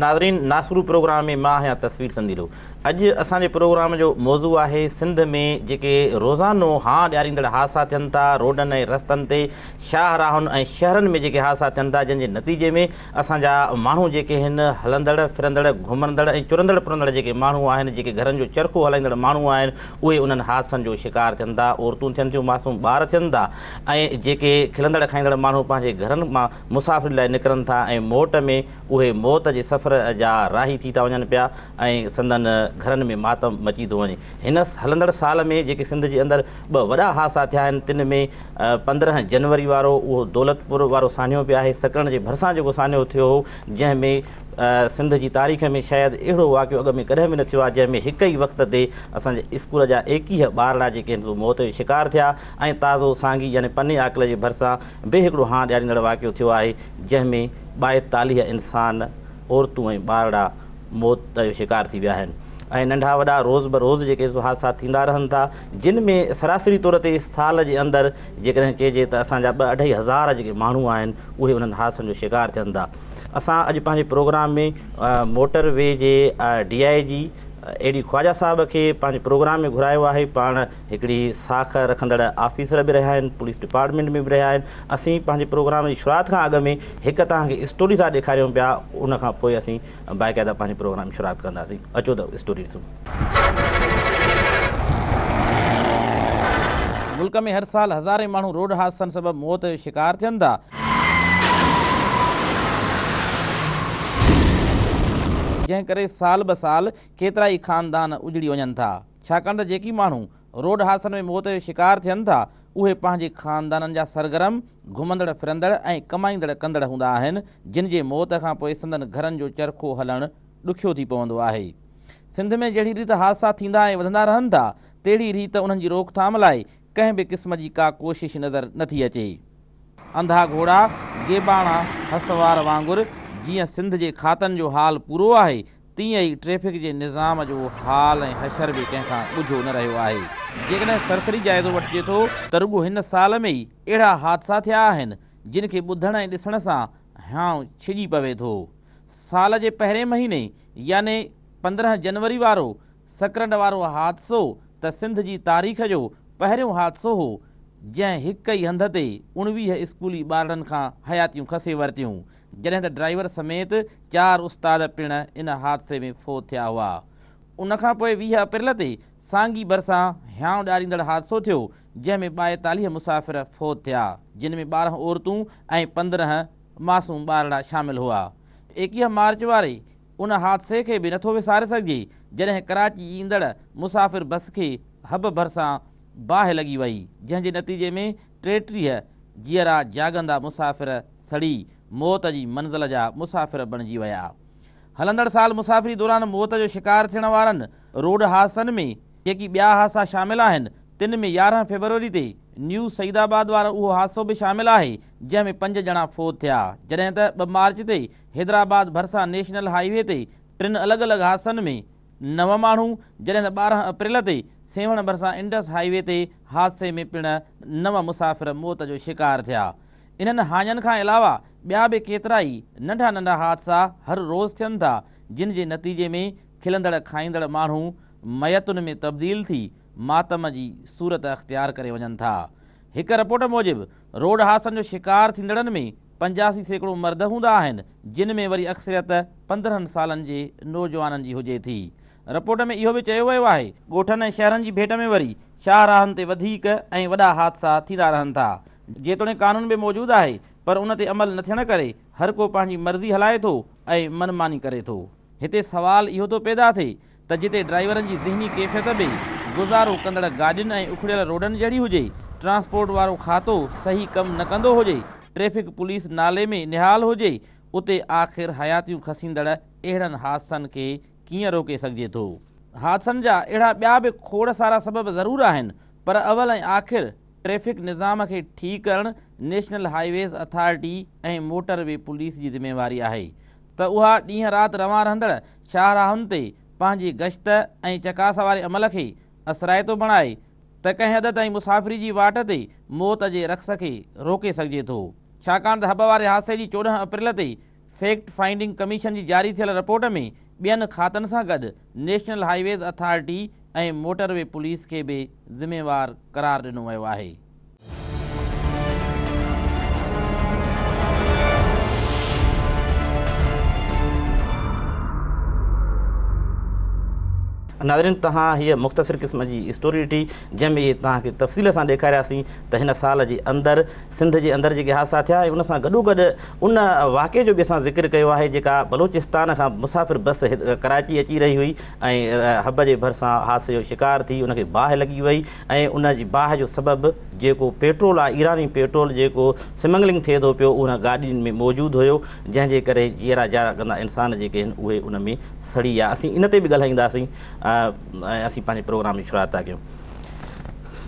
ناظرين ناسرو پروگرام ۾ مان آهيان تصوير سنديلو اڄ اسان جي پروگرام جو موضوع آهي سنڌ ۾ جيڪي روزانو هانء ڏياريندڙ حادثا ٿين ٿا روڊن ۽ رستن تي شاهراهن ۽ شهرن ۾ جيڪي حادثا ٿين ٿا جن جي نتيجي ۾ اسان جا ماڻهو جيڪي هن هلندڙ ڦرندڙ گهمندڙ ۽ چرندڙ پرندڙ جيڪي ماڻهو آهن جيڪي گهرن جو چرخو هلائيندڙ ماڻهو آهن اهي انهن حادثن جو شڪار ٿين ٿا عورتون ٿين ٿيون معصوم ٻار ٿين ٿا ۽ جيڪي کلندڙ کائيندڙ ماڻهو پنهنجي گهرن مان مسافري لاء نڪرن ٿا ۽ موٽ ۾ اهي موت جي سفر جا راهي ٿي ٿا وڃن پيا ۽ سندن گهرن ۾ ماتم مچي ٿو وڃي. هن هلندڙ سال ۾ جيڪي سنڌ جي اندر ٻه وڏا حادثا ٿيا آهن تن ۾ 15 جنوري وارو اهو دولتپور وارو سانحو به آهي سڪرنڊ جي ڀرسان جيڪو سانحو ٿيو هو جنهن ۾ سنڌ جي تاريخ ۾ شايد اهڙو واقعو اڳ ۾ ڪڏهن به نه ٿيو آهي جنهن ۾ هڪ ئي وقت تي اسان جي اسڪول جا 21 ٻارڙا جيڪي آهن سو موت جو شڪار ٿيا ۽ تازو سانگي يعني پني عاقل جي ڀرسان به هڪڙو هانء ڏياريندڙ واقعو ٿيو آهي، جنهن ۾ 42 انسان، عورتون ۽ ٻارڙا موت جو شڪار ٿي ويا آهن ۽ ننڍا وڏا روز به روز جيڪي سو حادثا ٿيندا رهن ٿا، جن ۾ سراسري طور تي سال جي اندر جيڪڏهن چئجي ته اسان جا ٻه اڍائي هزار جيڪي ماڻهو آهن اهي انهن حادثن جو شڪار ٿين ٿا. اسان اڄ پنهنجي پروگرام ۾ موٽر وي جي ڊي I جي اي ڊي خواجه صاحب کي پنهنجي پروگرام ۾ گهرايو آهي، پاڻ هڪڙي ساک رکندڙ آفيسر به رهيا آهن، پوليس ڊپارٽمينٽ ۾ به رهيا آهن. اسين پنهنجي پروگرام جي شروعات کان اڳ ۾ هڪ توهان کي اسٽوري ٿا ڏيکاريون پيا، ان کان پوء اسين باقاعده پنهنجي پروگرام جي شروعات ڪنداسين. اچو ته اسٽوري ڏسون. ملڪ ۾ هر سال هزارين ماڻهو روڊ حادثن سبب موت جو شڪار ٿين ٿا. جنهن ڪري سال به سال ڪيترائي خاندان اجڙي وڃن ٿا. ڇاڪاڻ ته جيڪي ماڻهو روڊ حادثن ۾ موت جو شڪار ٿين ٿا، اهي پنهنجي خاندانن جا سرگرم، گهمندڙ ڦرندڙ ۽ ڪمائيندڙ ڪندڙ هوندا آهن، جن جي موت کان پوء سندن گهرن جو چرخو هلڻ ڏکيو ٿي پوندو آهي. سنڌ ۾ جهڙي ريت حادثا ٿيندا ۽ وڌندا رهن ٿا، تهڙي ريت انهن جي روڪٿام لاء ڪنهن به قسم جي ڪا ڪوشش نظر نٿي اچي. انڌا گهوڙا، گيباڻا هسوار وانگر جيئن سنڌ جي کاتن جو حال پورو آهي، تيئن ئي ٽريفڪ جي نظام جو حال ۽ حشر به ڪنهن کان ڳجهو نه رهيو آهي. جيڪڏهن سرسري جائزو وٺجي ٿو ته رڳو هن سال ۾ ئي اهڙا حادثا ٿيا آهن، جن کي ٻڌڻ ۽ ڏسڻ سان هيانء ڇڄي پوي ٿو. سال جي پهرين مهيني يعني 15 جنوري وارو سڪرنڊ وارو حادثو ته سنڌ جي تاريخ جو پهريون حادثو هو، جنهن هڪ ئي هنڌ تي 19 اسڪولي ٻارڙن کان حياتيون کسي ورتيون، جڏهن ته ڊرائيور سميت چار استاد پڻ ان حادثي ۾ فوت ٿيا هئا. ان کان پوء 20 اپريل تي سانگي ڀرسان هيانء ڏاريندڙ حادثو ٿيو، جنهن ۾ 42 مسافر فوت ٿيا، جن ۾ 12 عورتون ۽ 15 معصوم ٻارڙا شامل هئا. 21 مارچ واري ان حادثي کي به نٿو وساري سگهجي، جڏهن ڪراچي ايندڙ مسافر بس کي حب ڀرسان باهه لڳي وئي، جنهن جي نتيجي ۾ 33 جيئرا جاڳندا مسافر سڙي موت جي منزل جا مسافر بڻجي ويا. هلندڙ سال مسافري دوران موت جو شڪار ٿيڻ وارن روڊ حادثن ۾ جيڪي ٻيا حادثا شامل آهن، تن ۾ 11 فيبروري تي نيو سعيد آباد وارو اهو حادثو به شامل آهي، جنهن ۾ پنج ڄڻا فوت ٿيا، جڏهن ته 2 مارچ تي حيدرآباد ڀرسان نيشنل هاء وي تي ٽن الڳ الڳ حادثن ۾ نو ماڻهو، جڏهن ته 12 اپريل تي سيوهڻ ڀرسان انڊس هاء وي تي حادثي ۾ پڻ نو مسافر موت جو شڪار ٿيا. انهن هاڃن کان علاوه ٻيا به ڪيترائي ننڍا ننڍا حادثا هر روز ٿين ٿا، جن جي نتيجي ۾ کلندڙ کائيندڙ ماڻهو ميتن ۾ تبديل ٿي ماتم جي صورت اختيار ڪري وڃن ٿا. هڪ رپورٽ موجب روڊ حادثن جو شڪار ٿيندڙن ۾ 85% مرد هوندا آهن، جن ۾ وري اڪثريت 15 سالن جي نوجوانن جي هجي ٿي. رپورٽ ۾ اهو به چيو ويو آهي، ڳوٺن ۽ شهرن جي ڀيٽ ۾ وري شاهراهن تي وڌيڪ ۽ وڏا حادثا ٿيندا رهن ٿا. جيتوڻيڪ قانون به موجود آهي پر ان تي عمل نه ٿيڻ ڪري هر ڪو پنهنجي مرضي هلائي ٿو ۽ من ماني ڪري ٿو. هتي سوال اهو ٿو پيدا ٿئي ته جتي ڊرائيورن جي ذهني ڪيفيت به گذارو ڪندڙ گاڏين ۽ اکڙيل روڊن جهڙي هجي، ٽرانسپورٽ وارو کاتو صحيح ڪم نه ڪندو هجي، ٽريفڪ پوليس نالي ۾ نهال هجي، اتي آخر حياتيون کسيندڙ اهڙن حادثن کي ڪيئن روڪي سگهجي ٿو؟ حادثن جا اهڙا ٻيا به کوڙ سارا سبب ضرور آهن پر اول ۽ آخر ٽريفڪ نظام کي ٺيڪ ڪرڻ national highways authority ۽ motorway police جي ذميواري آهي ته اها ڏينهن رات روان رهندڙ شاهراهن تي پنهنجي گشت ۽ چڪاس واري عمل کي اثرائتو بڻائي ته ڪنهن حد تائين مسافري جي واٽ تي موت جي رقص کي روڪي سگهجي ٿو. ڇاڪاڻ ته حب واري حادثي جي 14 اپريل تي فيڪٽ فائنڊنگ ڪميشن جي جاري ٿيل رپورٽ ۾ ٻين کاتن سان گڏ national highways authority ۽ motorway police کي به ذميوار قرار ڏنو ويو آهي. ناظرين توهان هيء مختصر قسم جي اسٽوري ڏٺي جنهن ۾ توهان کي تفصيل سان ڏيکارياسين ته هن سال جي اندر سنڌ جي اندر جيڪي حادثا ٿيا ۽ ان سان گڏوگڏ ان واقعي جو به اسان ذڪر ڪيو آهي جيڪا بلوچستان کان مسافر بس ڪراچي اچي رهي هئي ۽ حب جي ڀرسان حادثي جو شڪار ٿي ان کي باهه لڳي وئي ۽ ان جي باهه جو سبب جيڪو پيٽرول آهي ايراني پيٽرول جيڪو سمگلنگ ٿئي ٿو پيو ان گاڏين ۾ موجود هيو جنهن جي ڪري جيئرا جاڳندا انسان جيڪي آهن اهي ان ۾ سڙي ويا. اسين ان تي به ڳالهائينداسين ۽ اسين پنهنجي پروگرام جي شروعات ٿا ڪيون.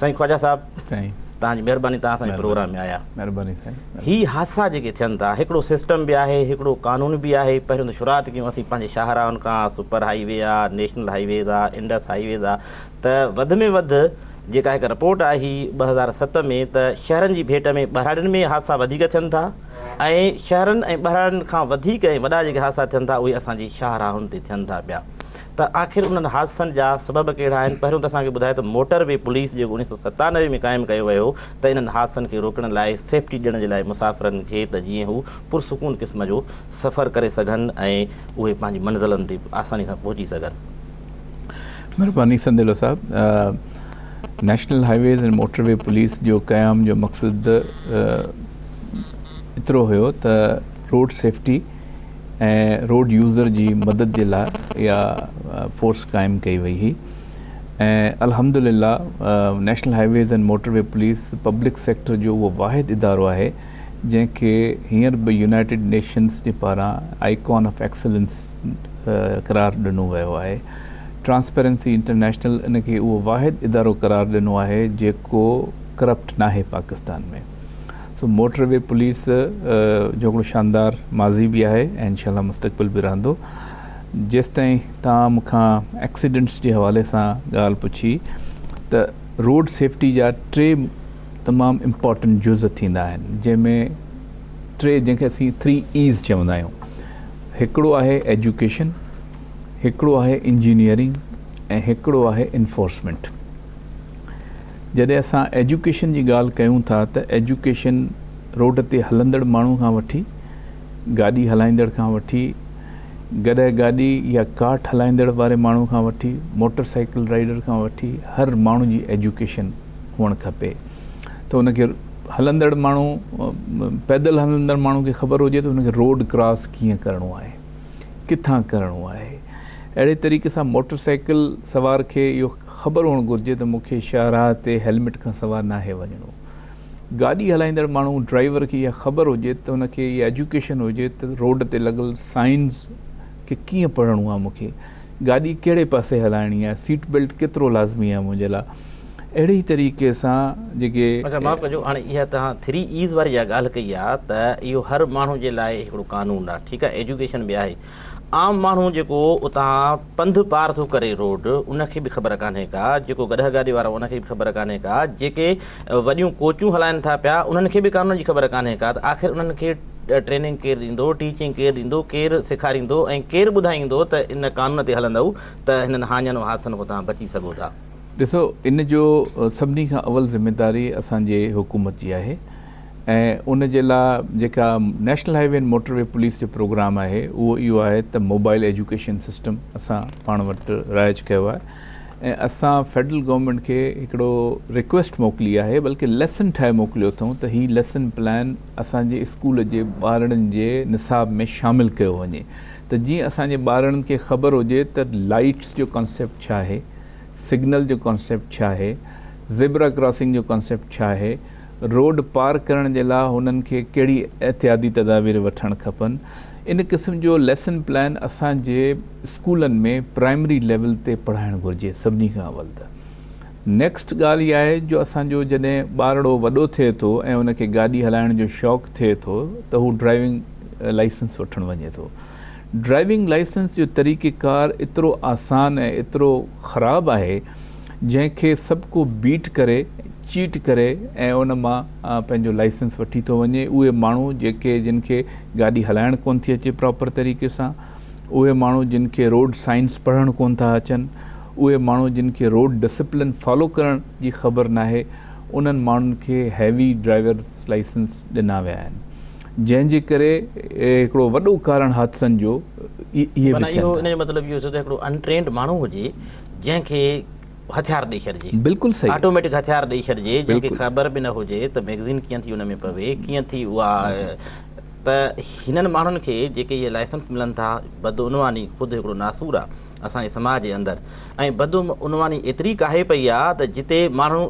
سائين خواجه صاحب سائين توهان جي مهرباني توهان اسان جي پروگرام ۾ آيا. مهرباني سائين. هي حادثا جيڪي ٿين ٿا هڪڙو سسٽم به آهي هڪڙو قانون به آهي پهريون ته شروعات ڪيون اسين پنهنجي شاهراهن کان سپر هائي وي آ نيشنل هائي ويز آ انڊس هائي ويز آ ته وڌ ۾ وڌ جيڪا هڪ رپورٽ آئي هئي 2007 ۾ ته شهرن جي ڀيٽ ۾ ٻهراڙين ۾ حادثا وڌيڪ ٿين ٿا ۽ شهرن ۽ ٻهراڙين کان وڌيڪ ۽ وڏا جيڪي حادثا ٿين ٿا اهي اسان جي شاهراهن تي ٿين ٿا پيا ته آخر انهن حادثن جا سبب ڪهڙا آهن؟ پهريون ته اسان کي ٻڌايو ته موٽر وي پوليس جيڪو 1997 ۾ قائم ڪيو ويو هو ته انهن حادثن کي روڪڻ لاء سيفٽي ڏيڻ جي لاء مسافرن کي ته جيئن هو پرسڪون قسم جو سفر ڪري سگهن ۽ اهي پنهنجي منزلن تي آساني سان پهچي سگهن. مھرباني سنديلو صاحب national highways ۽ motorway police جو قيام جو مقصد ايترو هيو ته روڊ سيفٽي ۽ روڊ يوزر جي مدد جي لاء اها فورس قائم ڪئي وئي هئي ۽ الحمد لله national highways ۽ motorway police public sector جو اهو واحد ادارو آهي جنهن کي هينئر به يونائيٽيڊ نيشنز جي پاران آئيڪان آف ايڪسلنس قرار ڏنو ويو آهي ٽرانسپيرنسي انٽرنيشنل ان کي اهو واحد ادارو قرار ڏنو آهي جيڪو ڪرپٽ ناهي پاڪستان ۾ سو موٽر وي پوليس جو هڪڙو شاندار ماضي به آهي ۽ انشاء الله مستقبل به رهندو. جيستائين توهان مون کان ايڪسيڊنٽس جي حوالي سان ڳالهه پڇي ته روڊ سيفٽي جا ٽي تمام امپارٽنٽ جز ٿيندا آهن جنهن ۾ ٽي جنهن کي اسين ٿري ايز چوندا آهيون هڪڙو آهي ايجوڪيشن هڪڙو آهي انجنيئرنگ ۽ هڪڙو آهي انفورسمينٽ. جڏهن اسان ايجوڪيشن جي ڳالهه ڪيون ٿا ته ايجوڪيشن روڊ تي هلندڙ ماڻهو کان وٺي گاڏي هلائيندڙ کان وٺي گڏهه گاڏي يا ڪارٽ هلائيندڙ واري ماڻهو کان وٺي موٽر سائيڪل رائيڊر کان وٺي هر ماڻهو جي ايجوڪيشن هئڻ کپي ته ان کي هلندڙ ماڻهو پيدل هلندڙ ماڻهو کي خبر هجي ته ان کي روڊ ڪراس ڪيئن ڪرڻو آهي ڪٿان ڪرڻو آهي. اهڙي طريقي سان موٽر سائيڪل سوار کي اهو خبر هئڻ گهرجي ته مون کي شاهراهه تي هيلمٽ کان سواء ناهي وڃڻو. گاڏي هلائيندڙ ماڻهو ڊرائيور کي اها خبر هجي ته ان کي اها ايجوڪيشن هجي ته روڊ تي لڳل سائنز کي ڪيئن پڙهڻو آهي مون کي گاڏي ڪهڙي پاسي هلائڻي آهي سيٽ بيلٽ ڪيترو لازمي آهي منهنجي لاء اهڙي ئي طريقي سان جيڪي اچا معاف ڪجو هاڻي اها توهان ٿري ايز واري جا ڳالهه ڪئي آهي ته اهو هر ماڻهو جي لاء هڪڙو قانون آهي ٺيڪ آهي ايجوڪيشن به آهي عام ماڻهو جيڪو اتان پنڌ پار ٿو ڪري روڊ ان کي به خبر ڪانهي ڪا جيڪو گڏهه گاڏي وارو ان کي به خبر ڪانهي ڪا جيڪي وڏيون ڪوچون هلائن ٿا پيا انهن کي به قانون جي خبر ڪانهي ڪا ته آخر انهن کي ٽريننگ ڪير ڏيندو ٽيچنگ ڪير ڏيندو ڪير سيکاريندو ۽ ڪير ٻڌائيندو ته ان قانون تي هلندؤ ته هنن هاڃن و حادثن کان توهان بچي سگهو ٿا. ڏسو ان جو سڀني کان اول ذميداري اسان جي حڪومت جي آهي ۽ ان جي لاء جيڪا national highway and motorway police جو پروگرام آهي اهو اهو آهي ته موبائل ايجوڪيشن سسٽم اسان پاڻ وٽ رائج ڪيو آهي ۽ اسان فيڊرل گورنمينٽ کي هڪڙو رڪويسٽ موڪلي آهي بلڪه ليسن ٺاهي موڪليو اٿئون ته هي ليسن پلان اسان جي اسڪول جي ٻارڙن جي نصاب ۾ شامل ڪيو وڃي ته جيئن اسان جي ٻارڙن کي خبر هجي ته لائيٽس جو ڪانسيپٽ ڇا آهي سگنل جو ڪانسيپٽ ڇا آهي، زيبرا ڪراسنگ جو ڪانسيپٽ ڇا آهي، روڊ پار ڪرڻ جي لاء هنن کي ڪهڙي احتياطي تدابير وٺڻ کپن، ان قسم جو ليسن پلان اسان جي اسڪولن ۾ پرائمري ليول تي پڙهائڻ گهرجي سڀني کان اول ته نيڪسٽ ڳالهه اها آهي جو اسان جو جڏهن ٻارڙو وڏو ٿئي ٿو ۽ ان کي گاڏي هلائڻ جو شوق ٿئي ٿو ته هو ڊرائيونگ لائسنس وٺڻ وڃي ٿو ڊرائيونگ لائسنس جو طريقيڪار ايترو آسان ۽ ايترو خراب آهي جنهن کي سڀ ڪو بيٽ ڪري چيٽ ڪري ۽ ان مان پنهنجو لائسنس وٺي ٿو وڃي. اهي ماڻهو جيڪي جن کي گاڏي هلائڻ ڪونه ٿي اچي پراپر طريقي سان، اهي ماڻهو جن کي روڊ سائنس پڙهڻ ڪونه ٿا اچن، اهي ماڻهو جن کي روڊ ڊسپلن فالو ڪرڻ جي خبر ناهي، انهن ماڻهن کي هيوي ڊرائيورس لائسنس ڏنا ويا آهن، جنهن جي ڪري هڪڙو وڏو ڪارڻ حادثن جو اهي به معنيٰ ٿين اهو ٿا. ان جو مطلب اهو ٿيو ته هڪڙو ان ٽرينڊ ماڻهو هجي جنهن کي هٿيار ڏئي ڇڏجي. بلڪل صحيح. آٽوميٽڪ هٿيار ڏئي ڇڏجي جنهن کي خبر به نه هجي ته ميگزين ڪيئن ٿي ان ۾ پوي ڪيئن ٿي اها ته هنن ماڻهن کي جيڪي اهي لائسنس ملن ٿا بدعنواني خود هڪڙو ناسور آ اسان جي سماج جي اندر ۽ بدعنواني ايتري ڪاهي پئي آ ته جتي ماڻهو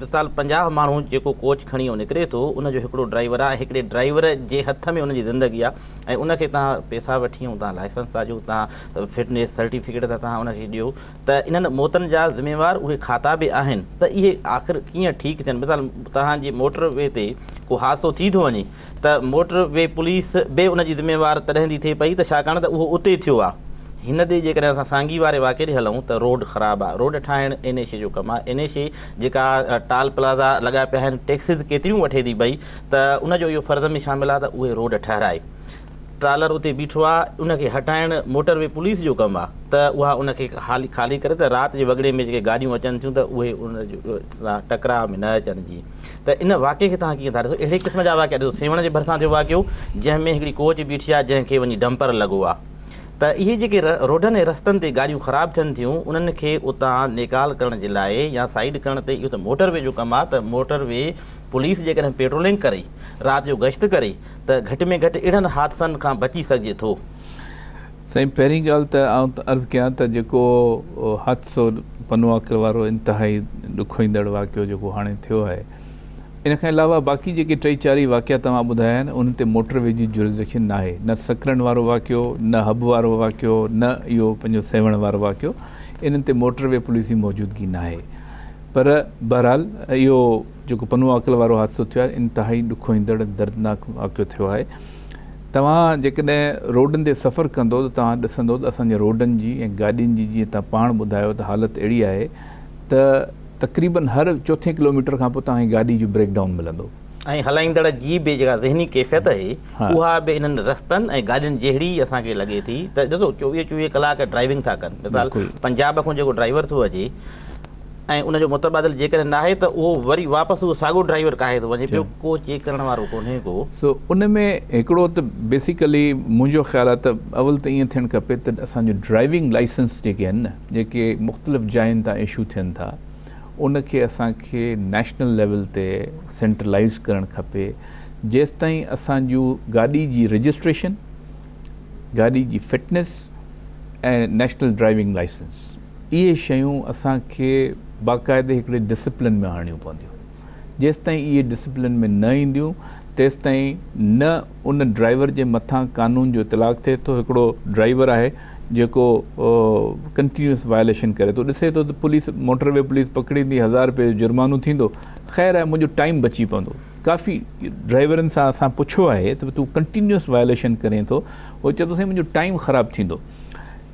مثال 50 ماڻهو جيڪو ڪوچ کڻي نڪري ٿو ان جو هڪڙو ڊرائيور آ ۽ هڪڙي ڊرائيور جي هٿ ۾ ان جي زندگي آ ۽ ان کي توهان پيسا وٺي ۽ توهان لائسنس ٿا ڏيو توهان فٽنيس سرٽيفڪيٽ ٿا توهان ان کي ڏيو ته انهن موتن جا ذميوار اهي کاتا به آهن ته اهي آخر ڪيئن ٺيڪ ٿين مثال توهان جي موٽر وي تي ڪو حادثو ٿي ٿو وڃي ته موٽر وي پوليس به ان جي ذميوار تڏهن ٿي ٿئي پئي ته ڇاڪاڻ ته اهو اتي ٿيو آهي هن ڏي جيڪڏهن اسان سانگي واري واقعي ڏي هلون ته روڊ خراب آهي روڊ ٺاهڻ اين ايڇ اي جو ڪم آهي اين ايڇ اي جيڪا ٽال پلازا لڳا پيا آهن ٽيڪسز ڪيتريون وٺي ٿي پئي ته ان جو اهو فرض ۾ شامل آهي ته اهي روڊ ٺهرائي ٽرالر اتي بيٺو آ ان کي هٽائڻ موٽر وي پوليس جو ڪم آ ته اها ان کي خالي ڪري ته رات جي وڳڙي ۾ جيڪي گاڏيون اچن ٿيون ته اهي ان سان ٽڪراء ۾ نه اچن جي ته ان واقعي کي توهان ڪيئن ٿا ڏسو اهڙي قسم جا واقعا ڏسو سيوهڻ جي ڀرسان ٿيو واقعو جنهن ۾ هڪڙي ڪوچ بيٺي آ جنهن کي وڃي ڊمپر لڳو آ ته اهي جيڪي روڊن ۽ رستن تي گاڏيون خراب ٿين ٿيون انهن کي اتان نيڪال ڪرڻ جي لاء يا سائيڊ ڪرڻ تي اهو ته موٽر وي جو ڪم آ ته موٽر وي پوليس جيڪڏهن پيٽرولنگ ڪري رات جو گشت ڪري ته گهٽ ۾ گهٽ اهڙن حادثن کان بچي سگهجي ٿو. سائين پهرين ڳالهه ته آئون عرض ڪيان ته جيڪو حادثو پنوعاقل وارو انتهائي ڏکوئيندڙ واقعو جيڪو هاڻي ٿيو آهي ان کان علاوه باقي جيڪي ٽئي چار ئي واقعا توهان ٻڌايا آهن انهن تي موٽر وي جي جورسڊڪشن ناهي نه سڪرنڊ وارو واقعو نه حب وارو واقعو نه اهو پنهنجو سيوهڻ وارو واقعو انهن تي موٽر وي پوليس جي موجودگي ناهي پر بهرحال اهو جيڪو پنو عاقل وارو حادثو ٿيو آهي انتهائي ڏکوئيندڙ ۽ دردناڪ واقعو ٿيو آهي. توهان جيڪڏهن روڊن تي سفر ڪندو ته توهان ڏسندو ته اسان جي روڊن جي ۽ گاڏين جي جيئن توهان پاڻ ٻڌايو ته حالت اهڙي آهي ته تقريبن هر چوٿين ڪلوميٽر کان پوء توهان کي گاڏي جو بريڪ ڊائون ملندو. ۽ هلائيندڙ جي به جيڪا ذهني ڪيفيت اهي اها به انهن رستن ۽ گاڏين جهڙي ئي اسان کي لڳي ٿي ته ڏسو چوويهه چوويهه ڪلاڪ ڊرائيونگ ٿا ڪن مثال پنجاب کان جيڪو ڊرائيور ٿو اچي ۽ ان جو متبادل جيڪڏهن ناهي ته اهو وري واپس اهو ساڳيو ڊرائيور ڪاهي ٿو وڃي پيو ڪو چيڪ ڪرڻ وارو ڪونهي ڪو. سو ان ۾ هڪڙو ته بيسيڪلي منهنجو خيال آهي ته اول ته ائين ٿيڻ کپي ته اسان جو ڊرائيونگ لائسنس جيڪي آهن نه جيڪي مختلف جاين تان اشو ٿين ٿا ان کي اسان کي نيشنل ليول تي سينٽرلائيز ڪرڻ کپي جيستائين اسان جو گاڏي جي رجسٽريشن گاڏي جي فٽنس ۽ نيشنل ڊرائيونگ لائسنس اهي شيون اسان کي باقاعدي هڪڙي ڊسپلن ۾ آڻڻيون پونديون. جيستائين اهي ڊسپلن ۾ نه اينديون تيستائين نه ان ڊرائيور جي مٿان قانون جو اطلاق ٿئي ٿو. هڪڙو ڊرائيور آهي جيڪو ڪنٽينيوس وائليشن ڪري ٿو، ڏسي ٿو ته پوليس موٽر وي پوليس پڪڙيندي هزار رپئي جو جرمانو ٿيندو، خير آهي منهنجو ٽائيم بچي پوندو. ڪافي ڊرائيورن سان اسان پڇيو آهي ته تون ڪنٽينيوس وائليشن ڪرين ٿو، هو چئي ٿو سائين منهنجو ٽائيم خراب ٿيندو.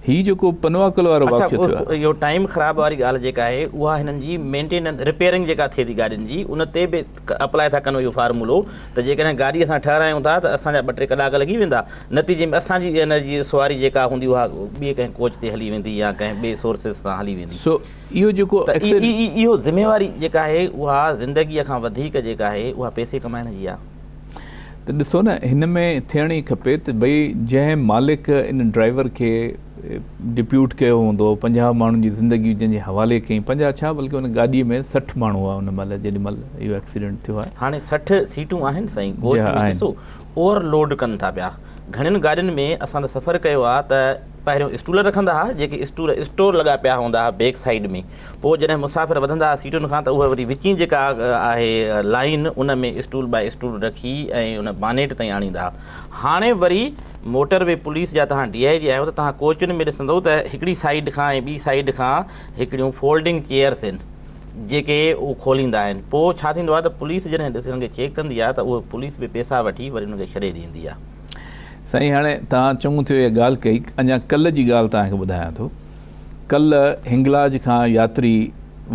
هي جيڪو پنوعاقل وارو اڇا واقعو ٿيو آهي. اهو ٽائيم خراب واري ڳالهه جيڪا آهي اها هنن جي مينٽيننس رپيئرنگ جيڪا ٿئي ٿي گاڏين جي ان تي به اپلاء ٿا ڪن اهو فارمولو ته جيڪڏهن گاڏي اسان ٺهرايون ٿا ته اسان جا ٻه ٽي ڪلاڪ لڳي ويندا نتيجي ۾ اسان جي ان جي سواري جيڪا هوندي اها ٻئي ڪنهن ڪوچ تي هلي ويندي يا ڪنهن ٻئي سورسز سان هلي ويندي. سو اهو جيڪو ته اهو ذميواري جيڪا آهي اها زندگي کان وڌيڪ جيڪا آهي اها پئسي ڪمائڻ جي آهي. ته ڏسو نه هن ۾ ٿيڻ ئي کپي ته ڀئي جنهن مالڪ ان ڊرائيور کي ڊپيوٽ ڪيو هوندو 50 ماڻهن جي زندگي جنهن جي حوالي ڪئي 50 ڇا بلڪه ان گاڏي ۾ 60 ماڻهو هئا ان مهل جيڏي مهل اهو ايڪسيڊنٽ ٿيو آهي. هاڻي 60 سيٽون آهن سائين ڪوچ ۾ ڏسو اوور لوڊ ڪن ٿا پيا گهڻين گاڏين ۾ اسان ته سفر ڪيو آهي ته پهريون اسٽول رکندا ها جيڪي اسٽول اسٽور لڳا پيا هوندا ها بيڪ سائيڊ ۾ پوء جڏهن مسافر وڌندا ها سيٽن کان ته اهي وري وچين جيڪا آهي لائين ان ۾ اسٽول باء اسٽول رکي ۽ ان بانيٽ تائين آڻيندا ها. هاڻي وري موٽر وي پوليس جا توهان ڊي I جي آهيو ته توهان ڪوچن ۾ ڏسندو ته هڪڙي سائيڊ کان ۽ ٻي سائيڊ کان هڪڙيون فولڊنگ چيئرس آهن جيڪي اهو کوليندا آهن پوء ڇا ٿيندو آهي ته پوليس جڏهن ڏسي انهن کي چيڪ ڪندي آهي ته اهي پوليس به پيسا وٺي وري انهن کي ڇڏي ڏيندي آهي. سائين هاڻي توهان چڱو ٿيو اها ڳالهه ڪئي اڃا ڪلهه جي ڳالهه توهان کي ٻڌايان ٿو. ڪلهه هنگلاج کان ياتري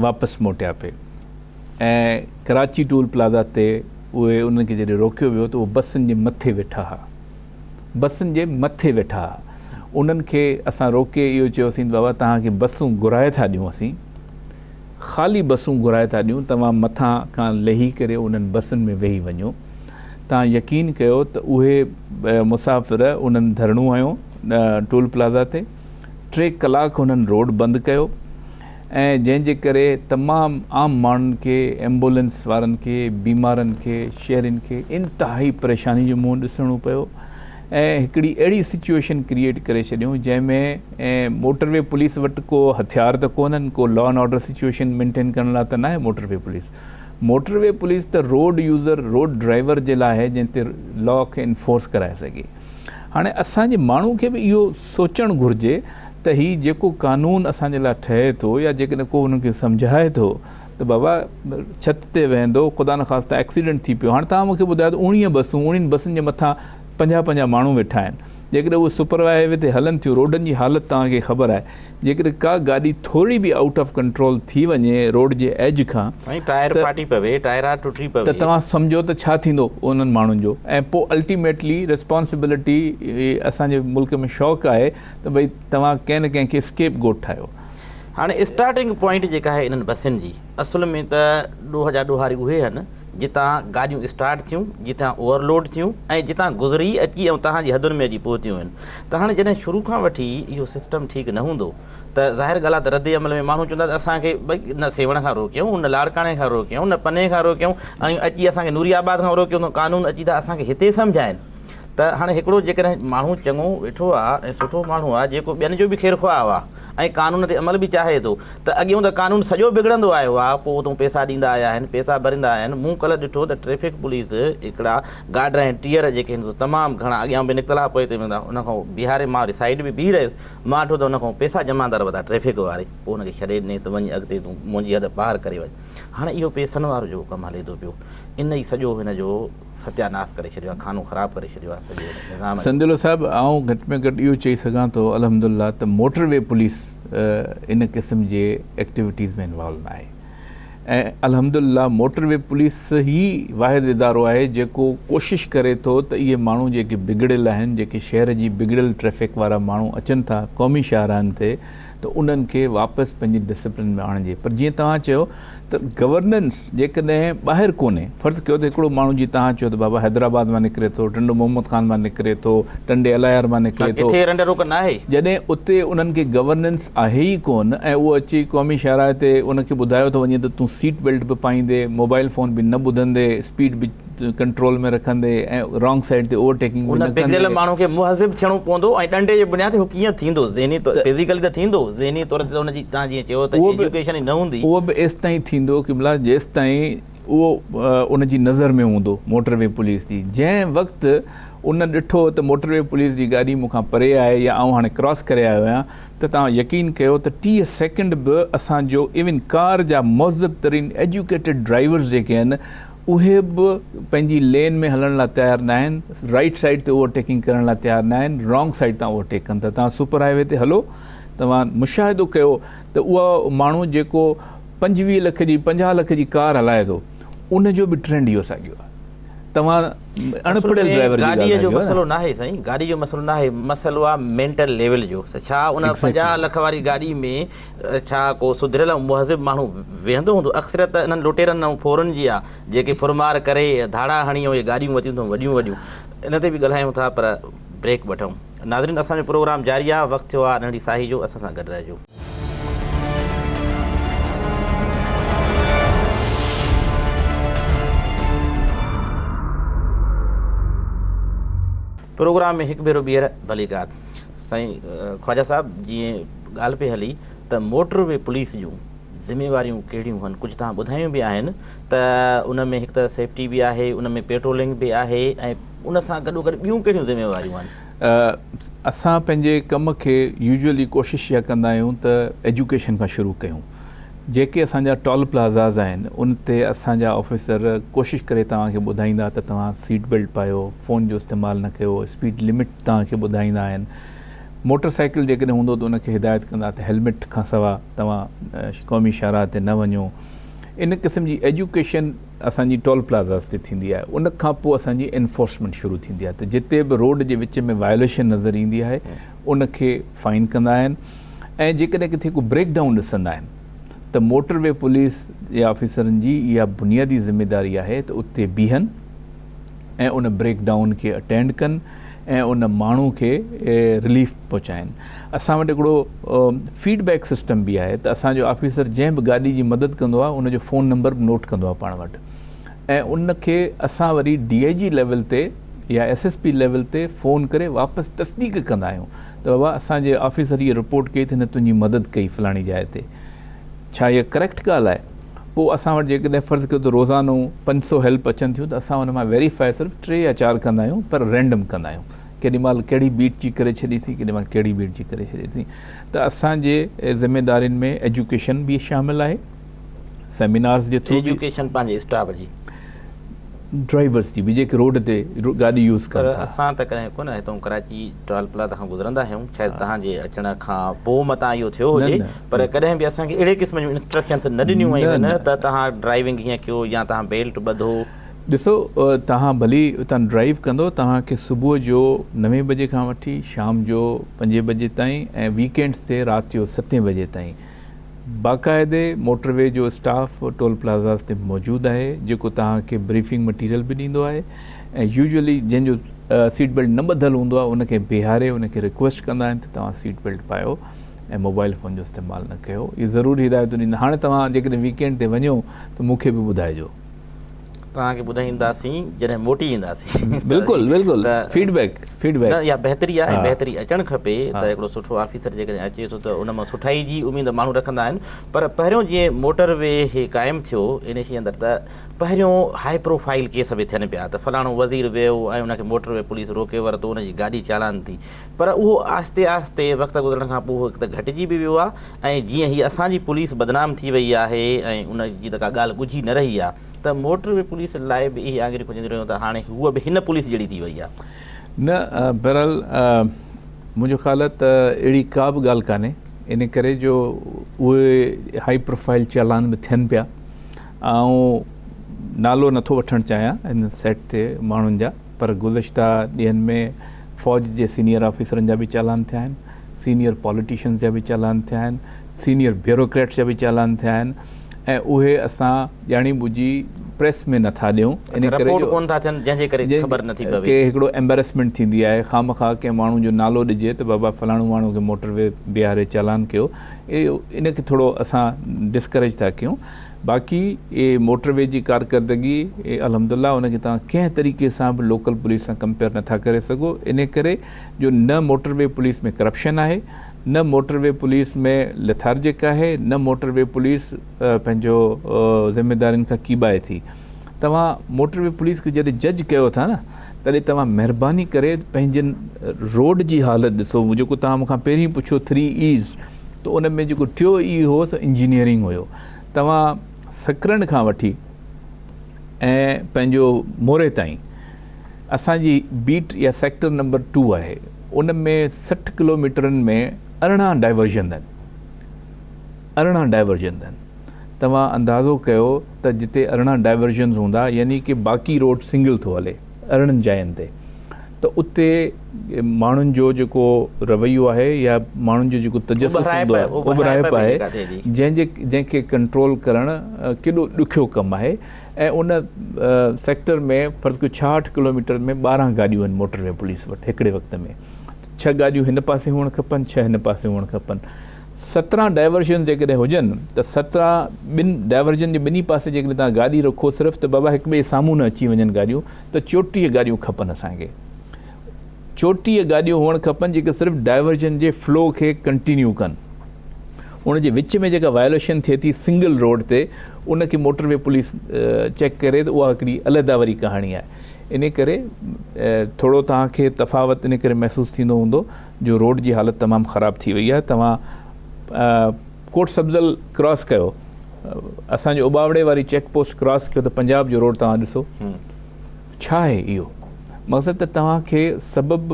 واپس موٽيا پئي ۽ ڪراچي ٽول پلازا تي اهي انهن کي جڏهن روڪيو ويو ته اهي بسن جي مٿي ويٺا ها بسن جي مٿي ويٺا ها انهن کي اسان روڪي اهو چيوسين ته بابا توهان کي بسون گهرائي ٿا ڏيون اسين خالي بسون گهرائي ٿا ڏيون توهان مٿان کان لهي ڪري انهن بسن ۾ ويهي وڃو توهان يقين ڪيو ته اهي مسافر انهن ڌرڻو هنيو ٽول پلازا تي ٽي ڪلاڪ انهن روڊ بند ڪيو ۽ جنهن جي ڪري تمام عام ماڻهن کي ايمبولينس وارن کي بيمارن کي شهرين کي انتهائي پريشاني جو منهن ڏسڻو پيو ۽ هڪڙي اهڙي سچوئيشن ڪريئيٽ ڪري ڇڏيون جنهن ۾ موٽر وي پوليس وٽ ڪو هٿيار ته ڪونهن ڪو law and order situation maintain ڪرڻ لاء ته ناهي motorway police motorway police ته روڊ يوزر روڊ ڊرائيور جي لاء آهي جنهن تي لا کي انفورس ڪرائي سگهي هاڻي اسان جي ماڻهو کي به اهو سوچڻ گهرجي ته هي جيڪو قانون اسان جي لاء ٺهي ٿو يا جيڪڏهن ڪو انهن کي سمجهائي ٿو ته بابا ڇت تي ويهندو خدا نخواسته ايڪسيڊنٽ ٿي پيو هاڻي توهان مون کي ٻڌايو ته اوڻيهه بسون اوڻيهن بسن جي مٿان پنجاهه پنجاهه ماڻهو ويٺا آهن جيڪڏهن اهي سپر هاء وي تي هلن ٿيون روڊن جي حالت توهان کي خبر آهي جيڪڏهن ڪا گاڏي ٿوري به آئوٽ آف ڪنٽرول ٿي وڃي روڊ جي ايج کان سائين ٽائر ڦاٽي پوي ٽائرا ٽٽي پوي ته توهان سمجهو ته ڇا ٿيندو انهن ماڻهن جو ۽ پوء الٽيميٽلي ريسپانسبلٽي اسان جي ملڪ ۾ شوق آهي ته ڀئي توهان ڪنهن نه ڪنهن کي اسڪيپ گوٽ ٺاهيو. هاڻي اسٽارٽنگ پوائنٽ جيڪا آهي انهن بسين جي اصل ۾ ته ڏوهه جا ڏوهاري اهي آهن جتان گاڏيون اسٽارٽ ٿيون جتان اوور لوڊ ٿيون ۽ جتان گذري اچي ۽ توهان جي حدن ۾ اچي پهتيون آهن ته هاڻي جڏهن شروع کان وٺي اهو سسٽم ٺيڪ نه هوندو ته ظاهر ڳالهه آهي ته رد عمل ۾ ماڻهو چوندا ته اسان کي ڀئي نه سيوهڻ کان روڪيائون نه لاڙڪاڻي کان روڪيائون نه پني کان روڪيائون ۽ اچي اسان کي نوري آباد کان روڪيو اٿئون قانون اچي ٿا اسان کي هتي سمجهائن ته هاڻي هڪڙو جيڪڏهن ماڻهو چڱو ويٺو آ ۽ سٺو ماڻهو آ جيڪو ٻين جو به خير خواهه آ ۽ قانون تي عمل به چاهي ٿو ته اڳيون ته قانون سڄو بگڙندو آيو آ پوء اتون پئسا ڏيندا آيا آهن پئسا ڀريندا آيا آهن مون ڪلهه ڏٺو ته ٽريفڪ پوليس هڪڙا گارڊ ۽ ٽيئر جيڪي آهن سو تمام گهڻا اڳيان به نڪتل ها پوئتي به نڪتا ان کان بيهاري مان وري سائيڊ ۾ بيهي رهيس مان ڏٺو ته ان کان پئسا جمعدار ورتا ٽريفڪ واري پوء ان کي ڇڏي ڏني ته وڃ اڳتي تون منهنجي حد پار ڪري وڃ هاڻي اهو پئسن وارو جيڪو ڪم هلي ٿو پيو ان ئي سڄو هن جو ستياناس ڪري ڇڏيو آهي، خانو خراب ڪري ڇڏيو آهي سڄي نظام جو. سنديلو صاحب آئون گهٽ ۾ گهٽ اهو چئي سگهان ٿو الحمدلله ته موٽر وي پوليس ان قسم جي ايڪٽيوٽيز ۾ انوالو ناهي ۽ الحمدلله موٽر وي پوليس ئي واحد ادارو آهي جيڪو ڪوشش ڪري ٿو ته اهي ماڻهو جيڪي بگڙيل آهن جيڪي شهر جي بگڙيل ٽريفڪ وارا ماڻهو اچن ٿا قومي شاهراهن تي ته انهن کي واپس پنهنجي ڊسپلن ۾ آڻجي پر جيئن توهان چيو ته گورننس جيڪڏهن ٻاهر ڪونهي، فرض ڪيو ته هڪڙو ماڻهو جيئن توهان چيو ته بابا حيدرآباد مان نڪري ٿو، ٽنڊو محمد خان مان نڪري ٿو، ٽنڊي الايار مان نڪري ٿو، ڪٿي رنڊ روڪ ناهي. جڏهن اتي انهن کي گورننس آهي ئي ڪونه ۽ اهو اچي قومي شاهراهه تي ان کي ٻڌايو ٿو وڃي ته تون سيٽ بيلٽ به پائيندي، موبائل فون به نه ٻڌندي، اسپيڊ به ڪنٽرول ۾ رکندي ۽ رانگ سائيڊ تي اوور ٽيڪنگ به ان نه بگڙيل ڪندي. ماڻهو کي مهذب ٿيڻو پوندو ۽ ڏنڊي جي بنياد تي هو ڪيئن ٿيندو ذهني طور فزيڪلي ته ٿيندو ذهني طور تي ته ان جي توهان جيئن چيو ته اهو به ايجوڪيشن ئي نه هوندي. اهو به ايستائين ٿيندو قبلا جيستائين اهو ان جي نظر ۾ هوندو موٽر وي پوليس جي جنهن وقت ان ڏٺو ته موٽر وي پوليس جي گاڏي مون کان پري آهي يا آئون هاڻي ڪراس ڪري آيو آهيان ته توهان يقين ڪيو ته 30 سيڪنڊ به اسان جو ايون ڪار جا مهذب ترين ايجوڪيٽيڊ ڊرائيورز جيڪي آهن اهي به پنهنجي لين ۾ هلڻ لاء تيار ناهن، رائيٽ سائيڊ تي اوور ٽيڪنگ ڪرڻ لاء تيار ناهن، رانگ سائيڊ تان اوور ٽيڪ ڪن ٿا. توهان سپر هاء وي تي هلو توهان مشاهدو ڪيو ته اهو ماڻهو جيڪو 25 لک جي 50 لک جي ڪار هلائي ٿو ان جو به ٽرينڊ اهو ساڳيو آهي. توهان اڻ اصل پڙهيل ۾ ڊرائيور جي ڳالهه گاڏيء ٿا جو ڪيو مسئلو نه. ناهي سائين گاڏي جو مسئلو ناهي مسئلو آهي مينٽل ليول جو ته ڇا ان ايگزيڪٽلي. 50 لک واري گاڏي ۾ ڇا ڪو سڌريل ۽ مهذب ماڻهو ويهندو هوندو؟ اڪثريت ته انهن لٽيرن ۽ ڦورن جي آ، جيڪي ڦرمار ڪري، ڌاڙا هڻي ۽ اهي گاڏيون ورتيون اٿئون وڏيون وڏيون. ان تي به ڳالهايون ٿا پر بريڪ وٺون. ناظرين اسان جو پروگرام جاري آ، وقت ٿيو آ ننڍڙي ساهي جو، اسان سان گڏ رهجو. پروگرام ۾ هڪ ڀيرو ٻيهر ڀليڪار. سائين خواجه صاحب جيئن ڳالهه پئي هلي ته موٽر وي پوليس جون ذميواريون ڪهڙيون هن ڪجهه توهان ٻڌايون به آهن ته ان ۾ هڪ ته سيفٽي به آهي ان ۾ پيٽرولنگ به آهي ۽ ان سان گڏو گڏ ٻيون ڪهڙيون ذميواريون آهن؟ اسان پنهنجي ڪم کي يوزولي ڪوشش اها ڪندا آهيون ته ايجوڪيشن کان شروع ڪيون جيڪي اسان جا ٽول پلازاز آهن ان تي اسان جا آفيسر ڪوشش ڪري توهان کي ٻڌائيندا ته توهان سيٽ بيلٽ پايو فون جو استعمال نه ڪيو اسپيڊ لمٽ توهان کي ٻڌائيندا آهن موٽر سائيڪل جيڪڏهن هوندو ته ان کي هدايت ڪندا ته هيلمٽ کان سوا توهان قومي شاهراهه تي نه وڃو. ان قسم جي ايجوڪيشن اسان جي ٽول پلازاز تي ٿيندي آهي ان کان پوء اسان جي انفورسمينٽ شروع ٿيندي آهي ته جتي به روڊ جي وچ ۾ وايوليشن نظر ايندي آهي ان کي فائن ڪندا آهن ۽ جيڪڏهن ڪٿي ڪو بريڪ ڊائون ڏسندا آهن ته موٽر وي پوليس جي آفيسرن جي اها بنيادي ذميداري آهي ته اتي بيهن ۽ ان بريڪ ڊائون کي اٽينڊ ڪن ۽ ان ماڻهو کي رليف پهچائن. اسان وٽ هڪڙو فيڊ بيڪ سسٽم به آهي ته اسان جو آفيسر جنهن به گاڏي جي مدد ڪندو آهي ان جو فون نمبر به نوٽ ڪندو آهي پاڻ وٽ ۽ ان کي اسان وري ڊي I جي ليول تي يا ايس ايس پي ليول تي فون ڪري واپس تصديق ڪندا آهيون ته بابا اسان جي آفيسر هيء رپورٽ ڪئي ته هن تنهنجي مدد ڪئي فلاڻي جاء تي ڇا اها ڪريڪٽ ڳالهه آهي؟ پوء اسان وٽ جيڪڏهن فرض ڪيو ته روزانو 500 هيلپ اچن ٿيون ته اسان ان مان ويريفائي صرف ٽي يا چار ڪندا آهيون پر رينڊم ڪندا آهيون ڪيڏي مهل ڪهڙي بيٽ جي ڪري ڇڏي ٿي ڪيڏي مهل ڪهڙي بيٽ جي ڪري ڇڏي ٿي ته اسان جي ذميدارين ۾ ايجوڪيشن به شامل آهي سيمينارز جي ٿرو ايجوڪيشن پنهنجي اسٽاف جي ڊرائيورز جي به جيڪي روڊ تي گاڏي يوز ڪن ٿا. پر اسان ته ڪڏهن ڪونه هتون ڪراچي ٽول پلازا کان گذرندا آهيون شايد توهان جي اچڻ کان پوء متان اهو ٿيو هجي پر ڪڏهن به اسان کي اهڙي قسم جون انسٽرڪشنس نه ڏنيون ويون آهن ته توهان ڊرائيونگ هيئن ڪيو يا توهان بيلٽ ٻڌو. ڏسو توهان ڀلي اتان ڊرائيو ڪندو توهان کي صبح جو نوين بجي کان وٺي شام جو پنجين بجي تائين ۽ ويڪينڊس تي رات جو ستين بجي تائين باقاعدي موٽر وي جو اسٽاف ٽول پلازاز تي موجود آهي جيڪو توهان کي بريفنگ مٽيريل به ڏيندو آهي ۽ يوزولي جنهن جو سيٽ بيلٽ نه ٻڌل هوندو آهي ان کي بيهاري ان کي رڪويسٽ ڪندا آهن ته توهان سيٽ بيلٽ پايو ۽ موبائل فون جو استعمال نه ڪيو اهي ضرور هدايتون ڏيندا هاڻي توهان جيڪڏهن ويڪينڊ تي وڃو ته مون کي به ٻڌائجو. توهان کي ٻڌائينداسين جڏهن موٽي اينداسين. بلڪل بلڪل فيڊ بيڪ فيڊ بيڪ. نه اها بهتري آهي بهتري اچڻ کپي ته هڪڙو سٺو آفيسر جيڪڏهن اچي ٿو ته ان مان سٺائي جي اميد ماڻهو رکندا آهن پر پهريون جيئن موٽر وي هي قائم ٿيو ان شي اندر ته پهريون هائي پروفائيل ڪيس به ٿين پيا ته فلاڻو وزير ويو ۽ ان کي موٽر وي پوليس روڪي ورتو ان جي گاڏي چالان ٿي پر اهو آهستي آهستي وقت گذرڻ کان پوء هڪ ته گهٽجي به ويو آهي ۽ جيئن هي اسان جي پوليس بدنام ٿي وئي آهي ۽ ان جي ته ڪا ڳالهه ڳجهي نه رهي آهي ته موٽر وي پوليس لاء به اهي آڱريون کڄنديون رهيون ته هاڻي هوء به هن پوليس جهڙي ٿي وئي آهي. نه بهرحال منهنجو خيال آهي ته اهڙي ڪا به ڳالهه ڪانهي ان ڪري جو اهي هائي پروفائيل چالان به ٿين پيا آئون نالو نٿو وٺڻ چاهيان ان سيٽ تي ماڻهن جا پر گذشته ڏينهن ۾ فوج جي سينيئر آفيسرن جا به چالان ٿيا آهن سينيئر پاليٽيشنز جا به چالان ٿيا آهن، سينيئر بيوروڪريٽس جا به چالان ٿيا آهن ۽ اهي اسان ڄاڻي ٻجهي پريس ۾ نٿا ڏيون ان ڪري رپورٽ ڪون ٿا ٿين جنهن جي ڪري خبر نٿي پوي. ڪي هڪڙو ايمبرسمينٽ ٿيندي آهي خامخواه ڪنهن ماڻهو جو نالو ڏجي ته بابا فلاڻو ماڻهو کي موٽر وي بيهاري چالان ڪيو ان کي ٿورو اسان ڊسڪريج ٿا ڪيون باقي موٽر وي جي ڪارڪردگي الحمدلله ان کي توهان ڪنهن طريقي سان به لوڪل پوليس سان ڪمپيئر نٿا ڪري سگهو ان ڪري جو نه موٽر وي پوليس ۾ ڪرپشن آهي، نه موٽر وي پوليس ۾ ليٿارجڪ آهي، نه موٽر وي پوليس پنهنجو ذميدارين کان ڪيٻائي ٿي. توهان موٽر وي پوليس کي جڏهن جج ڪيو ٿا نه تڏهن توهان مهرباني ڪري پنهنجن روڊ جي حالت ڏسو، جيڪو توهان مون کان پهرين پڇيو ٿري ايز ته ان ۾ جيڪو ٽيو اي هو سو انجنيئرنگ هيو. توهان سڪرنڊ کان وٺي ۽ پنهنجو موري تائين اسان جي بيٽ يا سيڪٽر نمبر ٽو آهي ان ۾ 60 ڪلوميٽرن ۾ 18 ڊائيورجن آهن 18 ڊائيورجن آهن توهان اندازو ڪيو ته جتي 18 ڊائيورجنز هوندا يعني ڪي باقي روڊ سنگل ٿو هلي 18 جاين تي ته اتي ماڻهن جو جيڪو رويو آهي يا ماڻهن جو جيڪو تجسس هوندو آهي اٻهرائپ آهي جنهن جي جنهن کي ڪنٽرول ڪرڻ ڪيڏو ڏکيو ڪم آهي ۽ ان سيڪٽر ۾ فرض ڪيو 66 ڪلوميٽر ۾ 12 گاڏيون آهن موٽر وي پوليس وٽ هڪڙي وقت ۾ ڇهه گاڏيون هن پاسي هئڻ کپن ڇهه هن پاسي هئڻ کپن 17 ڊائيورشن جيڪڏهن هجن ته 17 ٻن ڊائيورشن جي ٻنهي پاسي جيڪڏهن توهان گاڏي رکو صرف ته بابا هڪ ٻئي سامهون نه اچي وڃن گاڏيون ته 34 گاڏيون کپن اسان کي 34 گاڏيون هئڻ کپن جيڪي صرف ڊائيورشن جي فلو کي ڪنٽينيو ڪن ان جي وچ ۾ جيڪا وائليشن ٿئي ٿي سنگل روڊ تي ان کي موٽر وي پوليس چيڪ ڪري ته اها هڪڙي علحده وري ڪهاڻي آهي ان ڪري ٿورو توهان کي تفاوت ان ڪري محسوس ٿيندو هوندو جو روڊ جي حالت تمام خراب ٿي وئي آهي توهان ڪوٽ سبزل ڪراس ڪيو اسان جو اٻاوڙي واري چيڪ پوسٽ ڪراس ڪيو ته پنجاب جو روڊ توهان ڏسو ڇا آهي اهو مقصد ته توهان کي سبب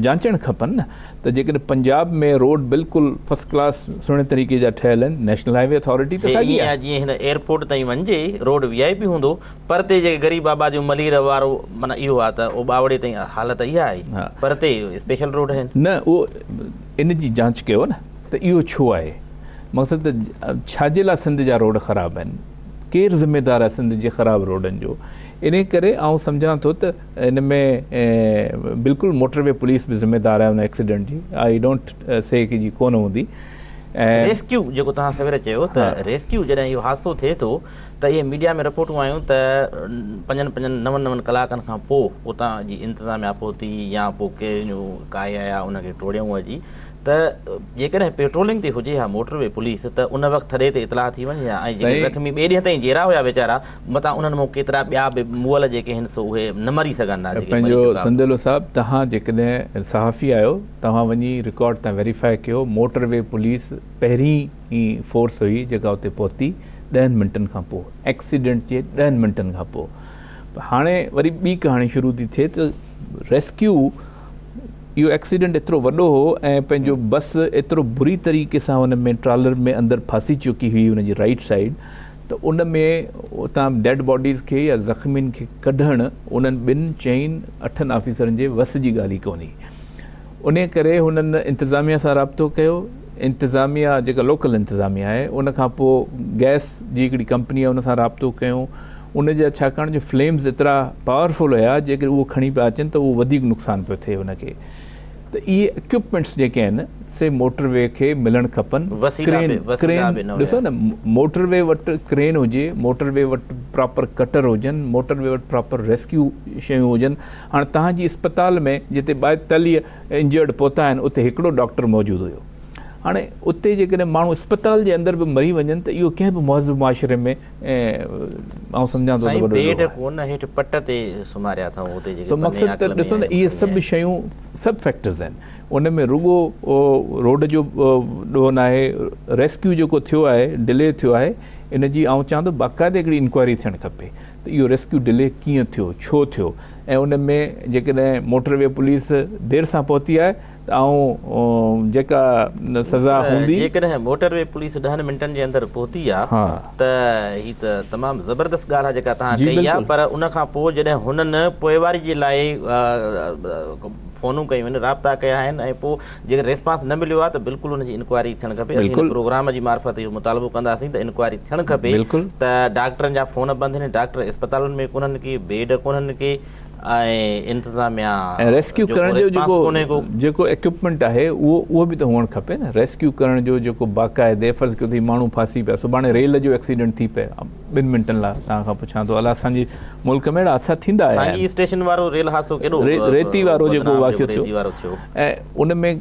جانچڻ کپن نه ته جيڪڏهن پنجاب ۾ روڊ بلڪل فرسٽ ڪلاس سهڻي طريقي جا ٺهيل آهن نيشنل هاء وي اٿارٽي ته ساڳي آهي. جيئن هن ايئرپورٽ تائين وڃجي روڊ وي آء پي هوندو پر تي جيڪي غريب آباديون ملير وارو معنيٰ اهو آهي ته اوٻاوڙي تائين حالت اها آهي پر تي اسپيشل روڊ آهن. نه اهو ان جي جانچ ڪيو نه ته اهو ڇو آهي مقصد ته ڇا جي لاء سنڌ جا روڊ خراب آهن ڪير ذميدار آهي سنڌ جي خراب روڊن جو انهي ڪري آئون سمجهان ٿو ته ان ۾ بلڪل موٽر وي پوليس به ذميدار آهي ان ايڪسيڊنٽ جي I don't سي ڪي جي ڪونه هوندي ۽ ريسڪيو جيڪو توهان سوير چيو ته ريسڪيو جڏهن اهو حادثو ٿئي ٿو ته اهي ميڊيا ۾ رپورٽون آيون ته پنجن پنجن نون نون ڪلاڪن کان پوء اتان جي انتظاميا پهتي يا پوء ڪيريون ڪاهي آيا ان کي ٽوڙيائون اچي ته جيڪڏهن پيٽرولنگ تي هجي ها موٽر وي پوليس ته ان وقت ٿڏي تي اطلاع ٿي وڃي ها ۽ جيڪي زخمي ٻئي ڏينهن تائين جيئرا هيا ويچارا متان انهن مون ڪيترا ٻيا به مئل جيڪي هن سو اهي نه مري سگهن ها جيڪي مري پنهنجو چڪا. سنديلو صاحب توهان جيڪڏهن صحافي آهيو توهان وڃي رڪارڊ تان ويريفائي ڪيو موٽر وي پوليس پهرين ئي فورس هئي جيڪا اتي پهتي ڏهن منٽن کان پوء ايڪسيڊنٽ جي ڏهن منٽن کان پوء هاڻي وري ٻي ڪهاڻي شروع ٿي ٿئي ته ريسڪيو اهو ايڪسيڊنٽ ايترو وڏو هو ۽ پنهنجو بس ايترو بري طريقي سان ان ۾ ٽرالر ۾ اندر ڦاسي چڪي هئي ان جي رائيٽ سائيڊ ته ان ۾ اتان ڊيڊ باڊيز کي يا زخمين کي ڪڍڻ انهن ٻن چئن اٺن آفيسرن جي وس جي ڳالهه ئي ڪونهي ان ڪري هنن انتظاميا سان رابطو ڪيو انتظاميا جيڪا لوڪل انتظاميا آهي ان کان پوء گئس جي هڪڙي ڪمپني آهي ان سان رابطو ڪيو ان جا ڇاڪاڻ جو فليمز ايترا پاورفل هيا جيڪڏهن اهو کڻي پيا اچن ته اهو وڌيڪ نقصان پيو ٿئي ان کي ته اهي اڪيوپمينٽس جيڪي آهن سي موٽر وي کي ملڻ کپن ڪرين ڪرين ڏسو نه موٽر وي وٽ ڪرين هجي موٽر وي وٽ پراپر ڪٽر هجن موٽر وي وٽ پراپر ريسڪيو شيون هجن هاڻ تهان جي اسپتال ۾ جتي 42 انجرڊ پهتا آهن اتي هڪڙو ڊاڪٽر موجود هيو هاڻي اتي جيڪڏهن ماڻهو اسپتال جي اندر به مري وڃن ته اهو ڪنهن به مهذب معاشري ۾ آئون سمجهان ٿو ته وڏو ڏوهه آهي. ڪونه هيٺ پٽ تي سمهاريا اٿائون اتي جيڪي سو مقصد ته ڏسو نه اهي سڀ شيون سڀ فيڪٽرز آهن ان ۾ رڳو روڊ جو ڏوهه ناهي ريسڪيو جيڪو ٿيو آهي ڊلي ٿيو آهي ان جي آئون چاهان ٿو باقاعدي هڪڙي انڪوائري ٿيڻ کپي ته اهو ريسڪيو ڊلي ڪيئن ٿيو ڇو ٿيو ۽ ان ۾ جيڪڏهن موٽر وي پوليس دير سان پهتي آهي ته آئون جيڪا سزا هوندي. جيڪڏهن موٽر وي پوليس ڏهن منٽن جي اندر پهتي آ ته هي ته تمام زبردست ڳالهه آ جيڪا توهان ڪئي آ پر ان کان پوء جڏهن هنن پوئواري جي لاء فونون ڪيون آهن رابطا ڪيا آهن ۽ پوء جيڪڏهن ريسپانس نه مليو آ ته بلڪل ان جي انڪوائري ٿيڻ کپي اسين هن پروگرام جي معرفت اهو مطالبو ڪنداسين ته انڪوائري ٿيڻ کپي ته ڊاڪٽرن جا فون بند آهن ڊاڪٽر اسپتالن ۾ ڪونهن ڪي بيڊ ڪونهن ڪي ۽ انتظاميا ۽ ريسڪيو جو ڪرڻ ڪو جو ريسپانس جيڪو ڪونهي ڪو. جيڪو ايڪوپمينٽ آهي اهو اهو به ته هئڻ کپي نه ريسڪيو ڪرڻ جو جيڪو باقاعدي فرض ڪيو ته هي ماڻهو ڦاسي پيا سڀاڻي ريل جو ايڪسيڊنٽ ٿي پئي ٻن منٽن لاء توهان کان پڇان ٿو الا اسان جي ملڪ ۾ اهڙا حادثا ٿيندا آيا سانگي آهن اسٽيشن وارو ريل حادثو ڪيڏو ريتي وارو جيڪو بدنام واقعو جيڪو ٿيو ريتي وارو ٿيو. ۽ ان ۾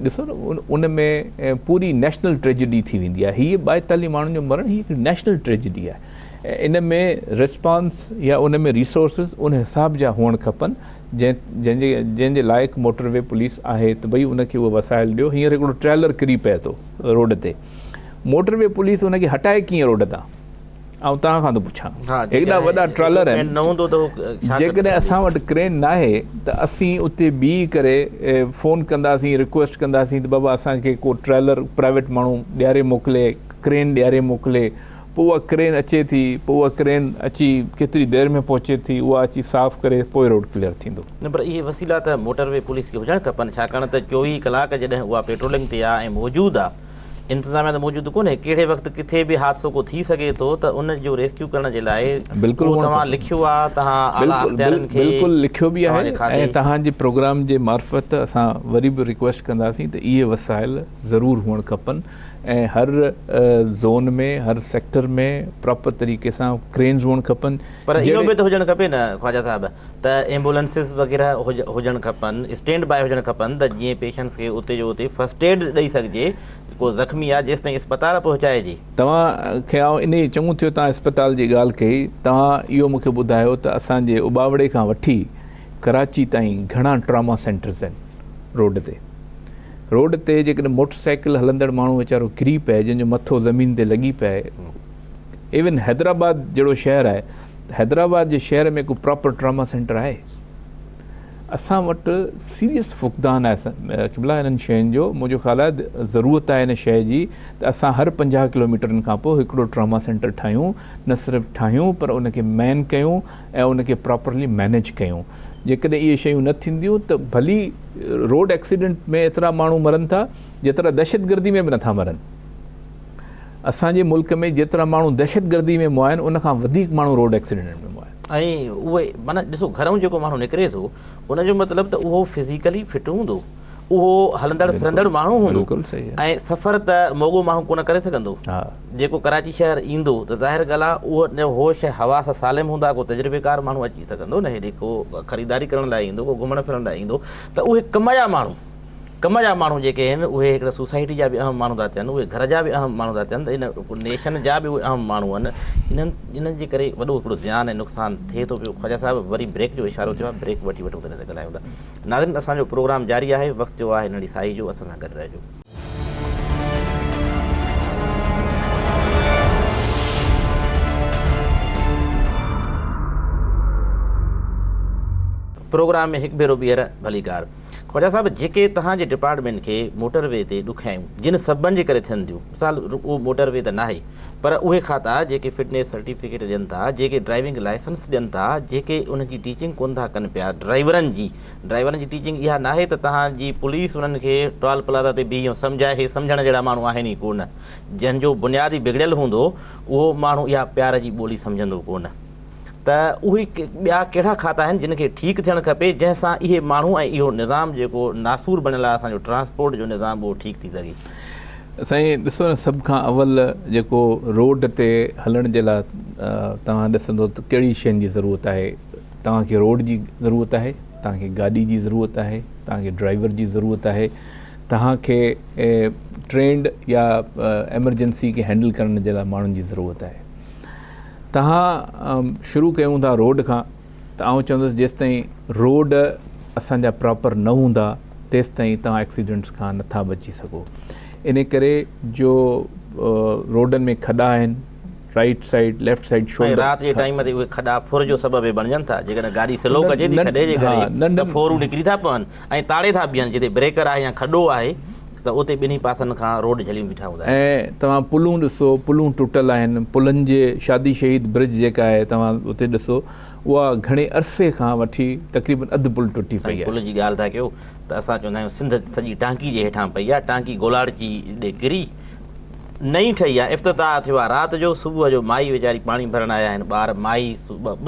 ڏسو نه ان ۾ پوري نيشنل ٽريجڊي ٿي ويندي آهي هي 42 ماڻهن جو مرڻ هي هڪ نيشنل ٽريجڊي آهي ان ۾ ريسپانس يا ان ۾ ريسورسز ان حساب جا هئڻ کپن جنهن جي جنهن جي لائق موٽر وي پوليس آهي ته ڀئي ان کي اهي وسائل ڏيو هينئر هڪڙو ٽريلر ڪري پئي ٿو روڊ تي موٽر وي پوليس ان کي هٽائي ڪيئن روڊ تان آئون توهان کان ٿو پڇان هيڏا وڏا ٽرالر آهن جيڪڏهن اسان وٽ ڪرين ناهي ته اسين اتي بيهي ڪري فون ڪنداسين رڪويسٽ ڪنداسين ته بابا اسان کي ڪو ٽريلر پرائيويٽ ماڻهو ڏياري موڪلي ڪرين ڏياري موڪلي پوء اها ڪرين اچي ٿي، پوء اها ڪرين اچي ڪيتري دير ۾ پهچي ٿي، اها اچي صاف ڪري پوء روڊ ڪليئر ٿيندو. نه پر اهي وسيلا ته موٽر وي پوليس کي هجڻ کپن ڇاڪاڻ ته 24 ڪلاڪ جڏهن اها پيٽرولنگ تي آ ۽ موجود آ انتظاميا ته موجود ڪونهي ڪهڙي وقت ڪٿي به حادثو ڪو ٿي سگهي ٿو ته ان جو ريسڪيو ڪرڻ جي لاء بلڪل اهو هئڻ توهان کپي. لکيو آ توهان اعليٰ بلڪل اختيارين کي بلڪل لکيو به توهان آهي جي کاتي. ۽ توهان جي پروگرام جي معرفت اسان وري به رڪويسٽ ڪنداسين ته اهي وسائل ضرور هئڻ کپن ۽ هر زون ۾ هر سيڪٽر ۾ پراپر طريقي سان ڪرينز هئڻ کپن پر اهو جهڙي به ته هجڻ کپي نه خواجا صاحب ته ايمبولنسز وغيره هجڻ کپن اسٽينڊ باء هجڻ کپن ته جيئن پيشنٽس کي اتي جو اتي فرسٽ ايڊ ڏئي سگهجي ڪو زخمي آ جيستائين اسپتال پهچائجي. توهان کي آئون انهي چڱو ٿيو توهان اسپتال جي ڳالهه ڪئي توهان اهو مون کي ٻڌايو ته اسان جي اٻاوڙي کان وٺي ڪراچي تائين گهڻا ٽراما سينٽرز آهن روڊ تي روڊ تي جيڪڏهن موٽر سائيڪل هلندڙ ماڻهو ويچارو ڪري پئي جنهن جو مٿو زمين تي لڳي پئي ايون حيدرآباد جهڙو شهر آهي ته حيدرآباد جي شهر ۾ ڪو پراپر ٽراما سينٽر آهي؟ اسان وٽ سيريس فقدان آهي قبلا انهن شين جو منهنجو خيال آهي ضرورت آهي ان شيء جي ته اسان هر 50 ڪلوميٽرن کان پوء هڪڙو ٽراما سينٽر ٺاهيون نه صرف ٺاهيون پر ان کي مين ڪيون ۽ ان کي پراپرلي مينيج ڪيون جيڪڏهن اهي شيون نه ٿينديون ته ڀلي روڊ ايڪسيڊنٽ ۾ ايترا ماڻهو مرن ٿا جيترا دهشتگردي ۾ به نٿا مرن اسان جي ملڪ ۾ جيترا ماڻهو دهشتگردي ۾ مئا آهن ان کان وڌيڪ ماڻهو روڊ ايڪسيڊنٽ ۾ مئا آهن. ۽ اهي معنيٰ ڏسو گهرئون جيڪو ماڻهو نڪري ٿو ان جو مطلب ته اهو فزيڪلي فٽ هوندو اهو هلندڙ ڦرندڙ ماڻهو هوندو ۽ سفر ته موڳو ماڻهو ڪونه ڪري سگهندو جيڪو ڪراچي شهر ايندو ته ظاهر ڳالهه آهي اهو هوش حواس سالم هوندا ڪو تجربيڪار ماڻهو اچي سگهندو نه هيڏي ڪو خريداري ڪرڻ لاء ايندو ڪو گهمڻ ڦرڻ لاء ايندو ته اهي ڪم جا ماڻهو ڪم جا ماڻهو جيڪي آهن اهي هڪڙا سوسائٽي جا به اهم ماڻهو ٿا ٿين اهي گهر جا به اهم ماڻهو ٿا ٿين ته ان نيشن جا به اهي اهم ماڻهو آهن انهن انهن جي ڪري وڏو هڪڙو زيان ۽ نقصان ٿئي ٿو پيو خواجا صاحب وري بريڪ جو اشارو ٿيو آهي بريڪ وٺي وٺون تڏهن ته ڳالهايون ٿا ناظرين اسان جو پروگرام جاري آهي وقت ٿيو آهي ننڍي ساهي جو اسان سان گڏ رهجو. پروگرام ۾ هڪ ڀيرو ٻيهر ڀليڪار. خواجا صاحب جيڪي توهان جي ڊپارٽمينٽ کي موٽر وي تي ڏکيائيون جن سببن جي ڪري ٿين ٿيون مثال رڳو موٽر وي ته ناهي پر اهي کاتا جيڪي فٽنيس سرٽيفڪيٽ ڏين ٿا جيڪي ڊرائيونگ لائسنس ڏين ٿا جيڪي انهن جي ٽيچنگ ڪونه ٿا ڪن پيا ڊرائيورن جي ڊرائيورن جي ٽيچنگ اها ناهي ته توهان جي پوليس انهن کي ٽول پلازا تي بيهي ۽ سمجهائي هي سمجهڻ جهڙا ماڻهو آهن ئي ڪونه جنهن جو بنياد ئي بگڙيل هوندو اهو ماڻهو اها پيار جي ٻولي سمجهندو ڪونه. ته اهي ٻيا ڪهڙا کاتا آهن جن کي ٺيڪ ٿيڻ کپي جنهن سان اهي ماڻهو ۽ اهو نظام جيڪو ناسور بڻيل آهي اسان جو ٽرانسپورٽ جو نظام اهو ٺيڪ ٿي سگهي. سائين ڏسو نه سڀ کان اول جيڪو روڊ تي هلڻ جي لاء توهان ڏسندو ته ڪهڙي شين جي ضرورت آهي توهان کي روڊ جي ضرورت آهي توهان کي گاڏي جي ضرورت آهي توهان کي ڊرائيور جي ضرورت آهي توهان کي ٽرينڊ يا ايمرجنسي کي هينڊل ڪرڻ جي لاء ماڻهن جي ضرورت آهي توهان شروع ڪيون ٿا روڊ کان ته آئون چوندس جيستائين روڊ اسان جا پراپر نه هوندا تيستائين توهان ايڪسيڊنٽس کان نٿا بچي سگهو ان ڪري جو روڊن ۾ کڏا آهن right side left side shoulder رات جي ٽائيم تي اهي کڏا ڦر جو سبب به بڻجن ٿا جيڪڏهن گاڏي سلو ڪجي ٿي کڏي جي ڪري ته ڦورون نڪري ٿا پون ۽ تاڙي ٿا بيهن جتي بريڪر آهي يا کڏو آهي ته اتي ٻنهي پاسن کان روڊ جهليون بيٺا هوندا آهن. ۽ توهان پلون ڏسو پلون ٽٽل آهن پلن جي شادي شهيد برج جيڪا آهي توهان اتي ڏسو اها گهڻي عرصي کان وٺي تقريبن اڌ پل ٽٽي پئي سائين آهي. پل جي ڳالهه ٿا ڪيو ته اسان چوندا آهيون سنڌ سڄي ٽانڪي جي هيٺان پئي آهي ٽانڪي گولاڙچي ڏي ڪري نئين ٺهي آهي افتتاح ٿيو آهي رات جو صبح جو مائي ويچاري پاڻي ڀرڻ آيا آهن ٻار مائي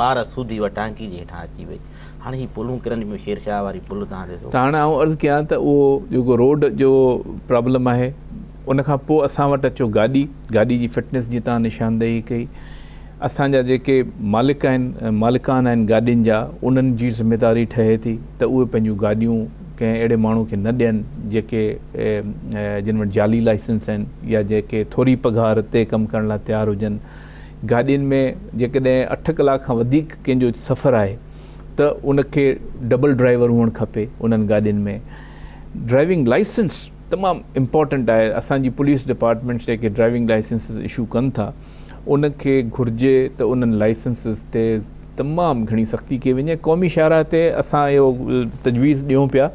ٻار سوڌي اها ٽانڪي جي هيٺان اچي وئي هاڻي هي پلون ڪرن پيون شير شاهه واري پل تان ڏسو. ته هاڻي آئون عرض ڪيان ته اهو جيڪو روڊ جو پرابلم آهي ان کان پوء اسان وٽ اچو گاڏي گاڏي جي فٽنس جي تان نشاندهي ڪئي اسان جا جيڪي مالڪ آهن مالڪان آهن گاڏين جا انهن جي ذميداري ٺهي ٿي ته اهي پنهنجون گاڏيون ڪنهن اهڙي ماڻهو کي نه ڏين جيڪي جن وٽ جعلي لائسنس آهن يا جيڪي ٿوري پگهار تي ڪم ڪرڻ لاء تيار هجن گاڏين ۾ جيڪڏهن اٺ ڪلاڪ کان وڌيڪ ڪنهن جو سفر آهي ته ان کي ڊبل ڊرائيور هئڻ کپي انهن گاڏين ۾ ڊرائيونگ لائسنس تمام امپورٽنٽ آهي اسان جي پوليس ڊپارٽمينٽس جيڪي ڊرائيونگ لائسنسز اشو ڪن ٿا ان کي گهرجي ته انهن لائسنسز تي تمام گهڻي سختي ڪئي وڃي قومي شاهراهه تي اسان اهو تجويز ڏيون پيا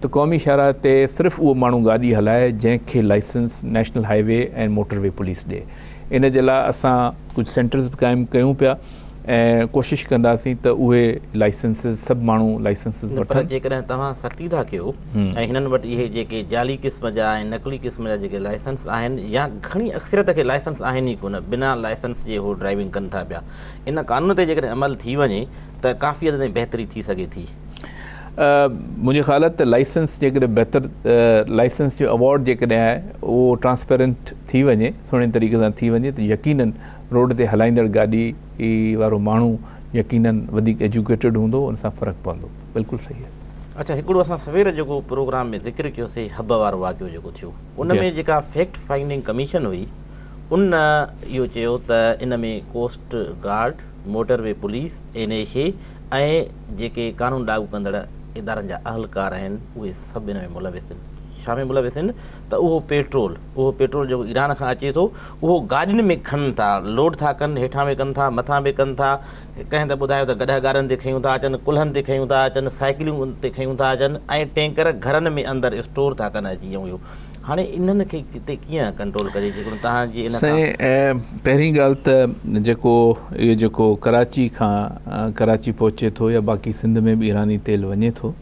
ته قومي شاهراهه تي صرف اهو ماڻهو گاڏي هلائي جنهن کي licence national highway ۽ motorway police ڏي ان جي لاء اسان ڪجهه سينٽرز به قائم ڪيون پيا ۽ ڪوشش ڪنداسين ته اهي لائسنسز سڀ ماڻهو لائسنسز نه پر وٺن. جيڪڏهن توهان سختي ٿا ڪيو ۽ هنن وٽ اهي جيڪي جعلي قسم جا ۽ نقلي قسم جا جيڪي لائسنس آهن يا گهڻي اڪثريت کي لائسنس آهن ئي ڪونه بنا لائسنس جي هو ڊرائيونگ ڪن ٿا پيا ان قانون تي جيڪڏهن عمل ٿي وڃي ته ڪافي حد تائين بهتري ٿي سگهي ٿي. منهنجي خيال آهي ته لائسنس جيڪڏهن بهتر لائسنس جو اوارڊ جيڪڏهن آهي اهو ٽرانسپيرنٽ ٿي وڃي سهڻي طريقي سان ٿي وڃي ته يقينن روڊ تي هلائيندڙ گاڏي وارو ماڻهو يقينن وڌيڪ ايجوڪيٽيڊ هوندو ان سان فرق پوندو بلڪل صحيح آهي. اڇا هڪڙو اسان سوير جيڪو پروگرام ۾ ذڪر ڪيوسي حب وارو واقعو جيڪو ٿيو ان ۾ جيڪا فيڪٽ فائنڊنگ ڪميشن هئي ان اهو چيو ته ان ۾ coast guard, motorway police, N H A ۽ جيڪي قانون لاڳو ڪندڙ ادارن جا اهلڪار آهن اهي سڀ ان ۾ ملوث آهن. ڇا ۾ ملوث آهن ته اهو پيٽرول اهو پيٽرول جيڪو ايران کان اچي ٿو اهو گاڏين ۾ کڻن ٿا لوڊ ٿا ڪن هيٺان به ڪن ٿا مٿان به ڪن ٿا ڪنهن ته ٻڌايو ته گڏهه گاڏن تي کنيون ٿا اچن ڪلهن تي کنيون ٿا اچن سائيڪليون تي کنيون ٿا اچن ۽ ٽينڪر گهرن ۾ اندر اسٽور ٿا ڪن اچي اهو هاڻي انهن کي تي ڪيئن ڪنٽرول ڪجي جيڪڏهن توهان جي ان کان. سائين پهرين ڳالهه ته جيڪو اهو جيڪو ڪراچي کان ڪراچي پهچي ٿو يا باقي سنڌ ۾ به ايراني تيل وڃي ٿو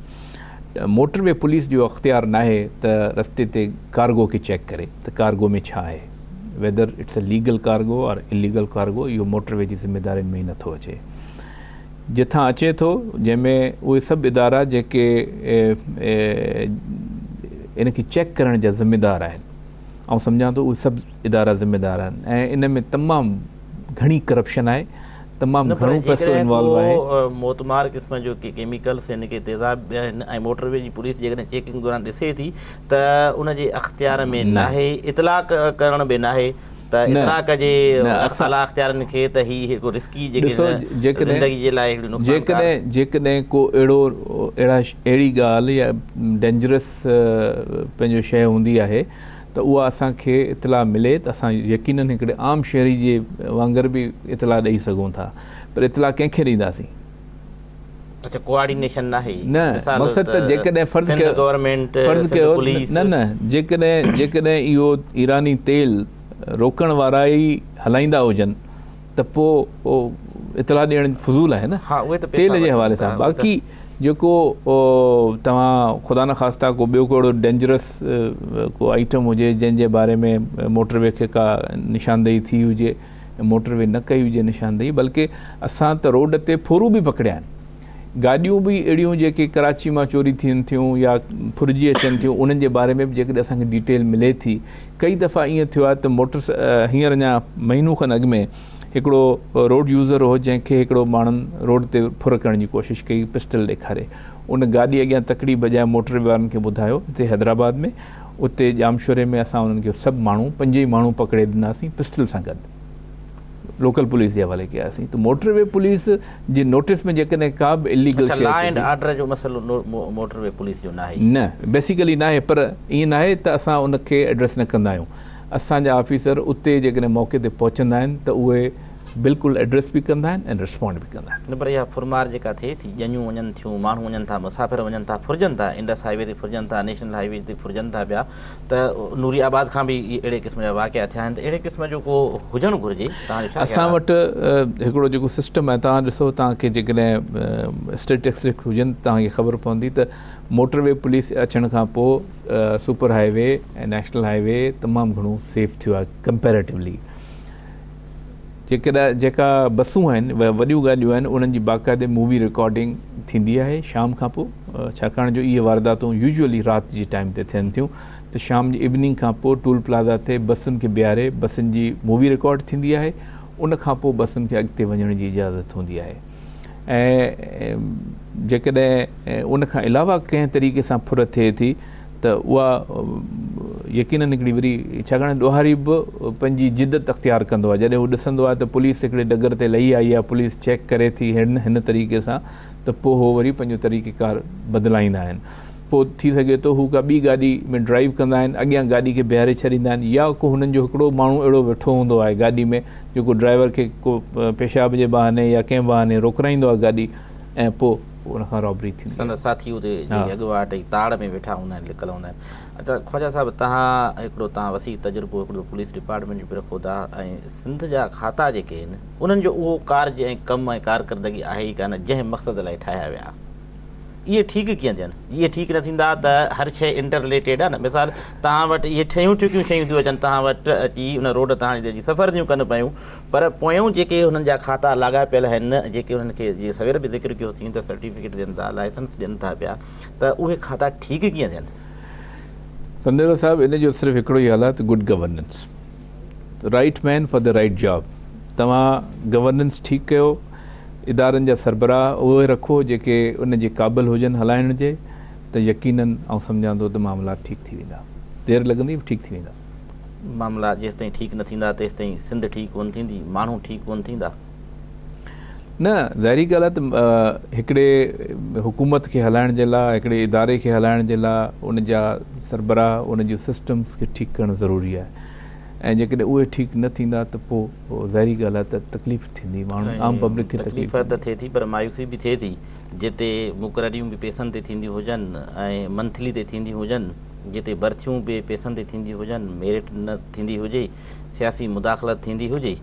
موٽر وي پوليس جو اختيار ناهي ته رستي تي ڪارگو کي چيڪ ڪري ته ڪارگو ۾ ڇا آهي whether it's a legal cargo or illegal cargo اهو موٽر وي جي ذميدارين ۾ ئي نٿو اچي جتان اچي ٿو جنهن ۾ اهي سڀ ادارا جيڪي ان کي چيڪ ڪرڻ جا ذميدار آهن آئون سمجهان ٿو اهي سڀ ادارا ذميدار آهن ۽ ان ۾ تمام گهڻي ڪرپشن آهي تمام گهڻو پئسو انوالو آهي. موتمار قسم جو ڪي ڪيميڪلس يعني ڪي تيزاب آهن ۽ موٽر وي جي پوليس جيڪڏهن چيڪنگ دوران ڏسي ٿي ته ان جي اختيار ۾ ناهي اطلاع ڪرڻ به ناهي ته اطلاع ڪجي اعليٰ اختيارين کي ته هي هڪ رسڪي جيڪي زندگي جي لاء هڪڙي نقصان ڪار. جيڪڏهن ڪو اهڙو اهڙا اهڙي ڳالهه يا ڊينجرس پنهنجو شيء هوندي آهي ته اها اسان کي اطلاع ملي ته اسان يقينن هڪڙي عام شهري جي وانگر به اطلاع ڏئي سگهون ٿا پر اطلاع ڪنهن کي ڏينداسين؟ اڇا ڪوآرڊينيشن ناهي نه مقصد ته جيڪڏهن فرض ڪيو گورنمينٽ فرض ڪيو نه نه جيڪڏهن جيڪڏهن اهو ايراني تيل روڪڻ وارا ئي هلائيندا هجن ته پوء اطلاع ڏيڻ فضول آهي نه ها اهي ته تيل جي حوالي سان باقي جيڪو توهان خدا نخواسته ڪو ٻيو ڪو اهڙو ڊينجرس ڪو آئٽم هجي جنهن جي باري ۾ موٽر وي کي ڪا نشاندهي ٿي هجي موٽر وي نه ڪئي هجي نشاندهي بلڪه اسان ته روڊ تي ڦورو به پڪڙيا آهن گاڏيون به اهڙيون جيڪي ڪراچي مان چوري ٿين ٿيون يا ڦرجي اچن ٿيون انهن جي باري ۾ به جيڪڏهن اسان کي ڊيٽيل ملي ٿي ڪئي دفعا ائين ٿيو آهي ته موٽر هينئر اڃا مهينو کن اڳ ۾ هڪڙو روڊ يوزر هو جنهن کي هڪڙو ماڻهن روڊ تي ڦر ڪرڻ جي ڪوشش ڪئي پسٽل ڏيکاري ان گاڏي اڳيان تڪڙي بجاء موٽر وي وارن کي ٻڌايو هتي حيدرآباد ۾ اتي ڄامشوري ۾ اسان انهن کي سڀ ماڻهو پنج ئي ماڻهو پڪڙي ڏناسين پسٽل سان گڏ لوڪل پوليس جي حوالي ڪياسين ته موٽر وي پوليس جي نوٽيس ۾ جيڪڏهن ڪا به اليگل شيء لا اينڊ آرڊر جو مسئلو موٽر وي پوليس جو ناهي نه بيسيڪلي ناهي پر ائين ناهي ته اسان ان کي ايڊريس نه ڪندا آهيون اسان جا آفيسر اتي جيڪڏهن موقعي تي پهچندا آهن ته اهي بلڪل ايڊريس به ڪندا آهن ۽ رسپونڊ به ڪندا آهن. نه پر اها ڦرمار جيڪا ٿئي ٿي، ڄڃون وڃن ٿيون، ماڻهو وڃن ٿا، مسافر وڃن ٿا، ڦرجن ٿا، انڊس هاء وي تي ڦرجن ٿا، نيشنل هاء وي تي ڦرجن ٿا پيا ته نوري آباد کان به اهڙي قسم جا واقعا ٿيا آهن ته اهڙي قسم جو ڪو هجڻ گهرجي، توهان جو ڇا خيال اسان آهي؟ وٽ هڪڙو جيڪو سسٽم آهي توهان ڏسو توهان کي جيڪڏهن اسٽيٽسٽڪس هجن ته توهان کي خبر پوندي ته موٽر وي پوليس اچڻ کان پوء super high V ۽ national high V تمام گهڻو سيف ٿيو آهي ڪمپيريٽولي. جيڪڏهن جيڪا بسون آهن وڏيون گاڏيون آهن انهن جي باقاعدي مووي رڪارڊنگ ٿيندي آهي شام کان پوء ڇاڪاڻ جو اهي وارداتون يوزولي رات جي ٽائيم تي ٿين ٿيون ته شام جي ايوننگ کان پوء ٽول پلازا تي بسن کي بيهاري بسن جي مووي رڪارڊ ٿيندي آهي ان کان پوء بسن کي اڳتي وڃڻ جي اجازت هوندي آهي ۽ جيڪڏهن ان کان علاوه ڪنهن طريقي سان ڦر ٿئي ٿي ته اها يقينن هڪڙي وري ڇاڪاڻ ڏوهاري به پنهنجي جدت اختيار ڪندو آهي جڏهن هو ڏسندو آهي ته پوليس هڪڙي ڊگر تي لهي آئي آهي پوليس چيڪ ڪري ٿي هن هن طريقي سان ته پوء هو وري پنهنجو طريقي ڪار بدلائيندا آهن پوء ٿي سگهي ٿو هو ڪا ٻي گاڏي ۾ ڊرائيو ڪندا آهن اڳيان گاڏي کي بيهاري ڇڏيندا آهن يا ڪو هنن جو هڪڙو ماڻهو اهڙو ويٺو هوندو آهي گاڏي ۾ جيڪو ڊرائيور کي ڪو پيشاب جي بهاني يا ڪنهن بهاني روڪرائيندو آهي گاڏي ۽ پوء ان کان رابري ٿيندي آهي. سندس ساٿي اتي جيڪي اڳواٽ ئي تاڙ ۾ ويٺا هوندا آهن لڪل هوندا آهن. اچا خواجا صاحب توهان هڪڙو توهان وسيع تجربو هڪڙو پوليس ڊپارٽمينٽ جو به رکو ٿا ۽ سنڌ جا کاتا جيڪي آهن انهن جو اهو ڪارج ۽ ڪم ۽ ڪارڪردگي آهي ئي ڪانه جنهن مقصد لاء ٺاهيا ويا اهي ٺيڪ ڪيئن ٿين اهي ٺيڪ نه ٿيندا ته هر شيء انٽر رليٽيڊ آهي نه مثال توهان وٽ اهي ٺهيون ٺڪيون شيون ٿيون اچن توهان وٽ اچي ان روڊ تان جي سفر ٿيون ڪن پيون پر پويون جيڪي انهن جا کاتا لاڳاپيل آهن جيڪي انهن کي جيئن سوير به ذڪر ڪيوسين ته سرٽيفڪيٽ ڏين ٿا لائسنس ڏين ٿا پيا ته اهي کاتا ٺيڪ ڪيئن ٿين؟ سنديلو صاحب ان جو صرف هڪڙو ئي حل آهي ته good governance right man for the right job توهان گورننس ٺيڪ ڪيو ادارن جا سربراهه اهي رکو جيڪي ان جي قابل هجن هلائڻ جي ته يقينن آئون سمجهان ٿو ته معاملا ٺيڪ ٿي ويندا دير لڳندي ٺيڪ ٿي ويندا. معاملا جيستائين ٺيڪ نه ٿيندا تيستائين سنڌ ٺيڪ ڪونه ٿيندي، ماڻهو ٺيڪ ڪونه ٿيندا. نه ظاهري ڳالهه آهي ته هڪڙي حڪومت کي هلائڻ جي لاء هڪڙي اداري کي هلائڻ جي لاء ان جا سربراهه ان جون سسٽمز کي ٺيڪ ڪرڻ ضروري آهي ۽ جيڪڏهن اهي ٺيڪ نه ٿيندا ته پوء ظاهري ڳالهه آهي ته تڪليف ٿيندي ماڻهن عام پبلڪ کي تڪليف ته ٿئي ٿي پر مايوسي به ٿئي ٿي جتي مقرريون به پيسن تي ٿينديون هجن ۽ منٿلي تي ٿينديون هجن جتي برٿيون به پيسن تي ٿينديون هجن ميرٽ نه ٿيندي هجي سياسي مداخلت ٿيندي هجي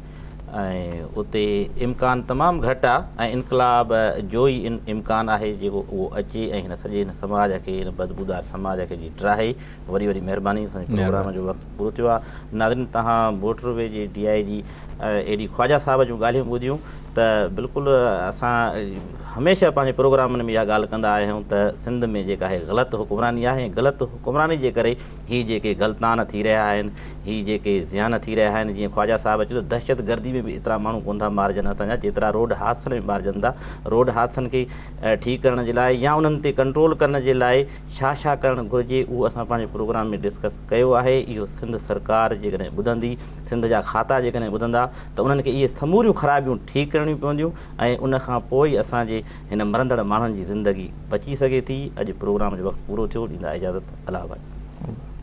۽ اتي امڪان تمام گهٽ آ ۽ انقلاب جو ئي امڪان آهي جيڪو اهو اچي ۽ هن سڄي هن سماج کي هن بدبودار سماج کي جي ڊاهي. وڏي وڏي مهرباني اسان جي پروگرام جو وقت پورو ٿيو آ ناظرين توهان موٽر وي جي ڊي I جي اي ڊي خواجا صاحب جون ڳالهيون ٻڌيون ته بلڪل اسان هميشه پنهنجي پروگرامن ۾ اها ڳالهه ڪندا آهيون ته سنڌ ۾ جيڪا هي غلط حڪمراني آهي غلط حڪمراني جي ڪري هي جيڪي غلطان ٿي رهيا آهن، هي جيڪي زيان ٿي رهيا آهن، جيئن خواجه صاحب چيو ته دهشت گردي ۾ به ايترا ماڻهو ڪونه ٿا مارجن اسان جا جيترا روڊ حادثن ۾ مارجن ٿا، روڊ حادثن کي ٺيڪ ڪرڻ جي لاء يا انهن تي ڪنٽرول ڪرڻ جي لاء ڇا ڇا ڪرڻ گهرجي اهو اسان پنهنجي پروگرام ۾ ڊسڪس ڪيو آهي، اهو سنڌ سرڪار جيڪڏهن ٻڌندي، سنڌ جا کاتا جيڪڏهن ٻڌندا ته انهن کي اهي سموريون خرابيون ٺيڪ ڪرڻيون پونديون ۽ ان کان پوء ئي اسان جي هن مرندڙ ماڻهن جي زندگي بچي سگهي ٿي. اڄ پروگرام جو وقت پورو ٿيو، ڏيندا اجازت الله حوالي.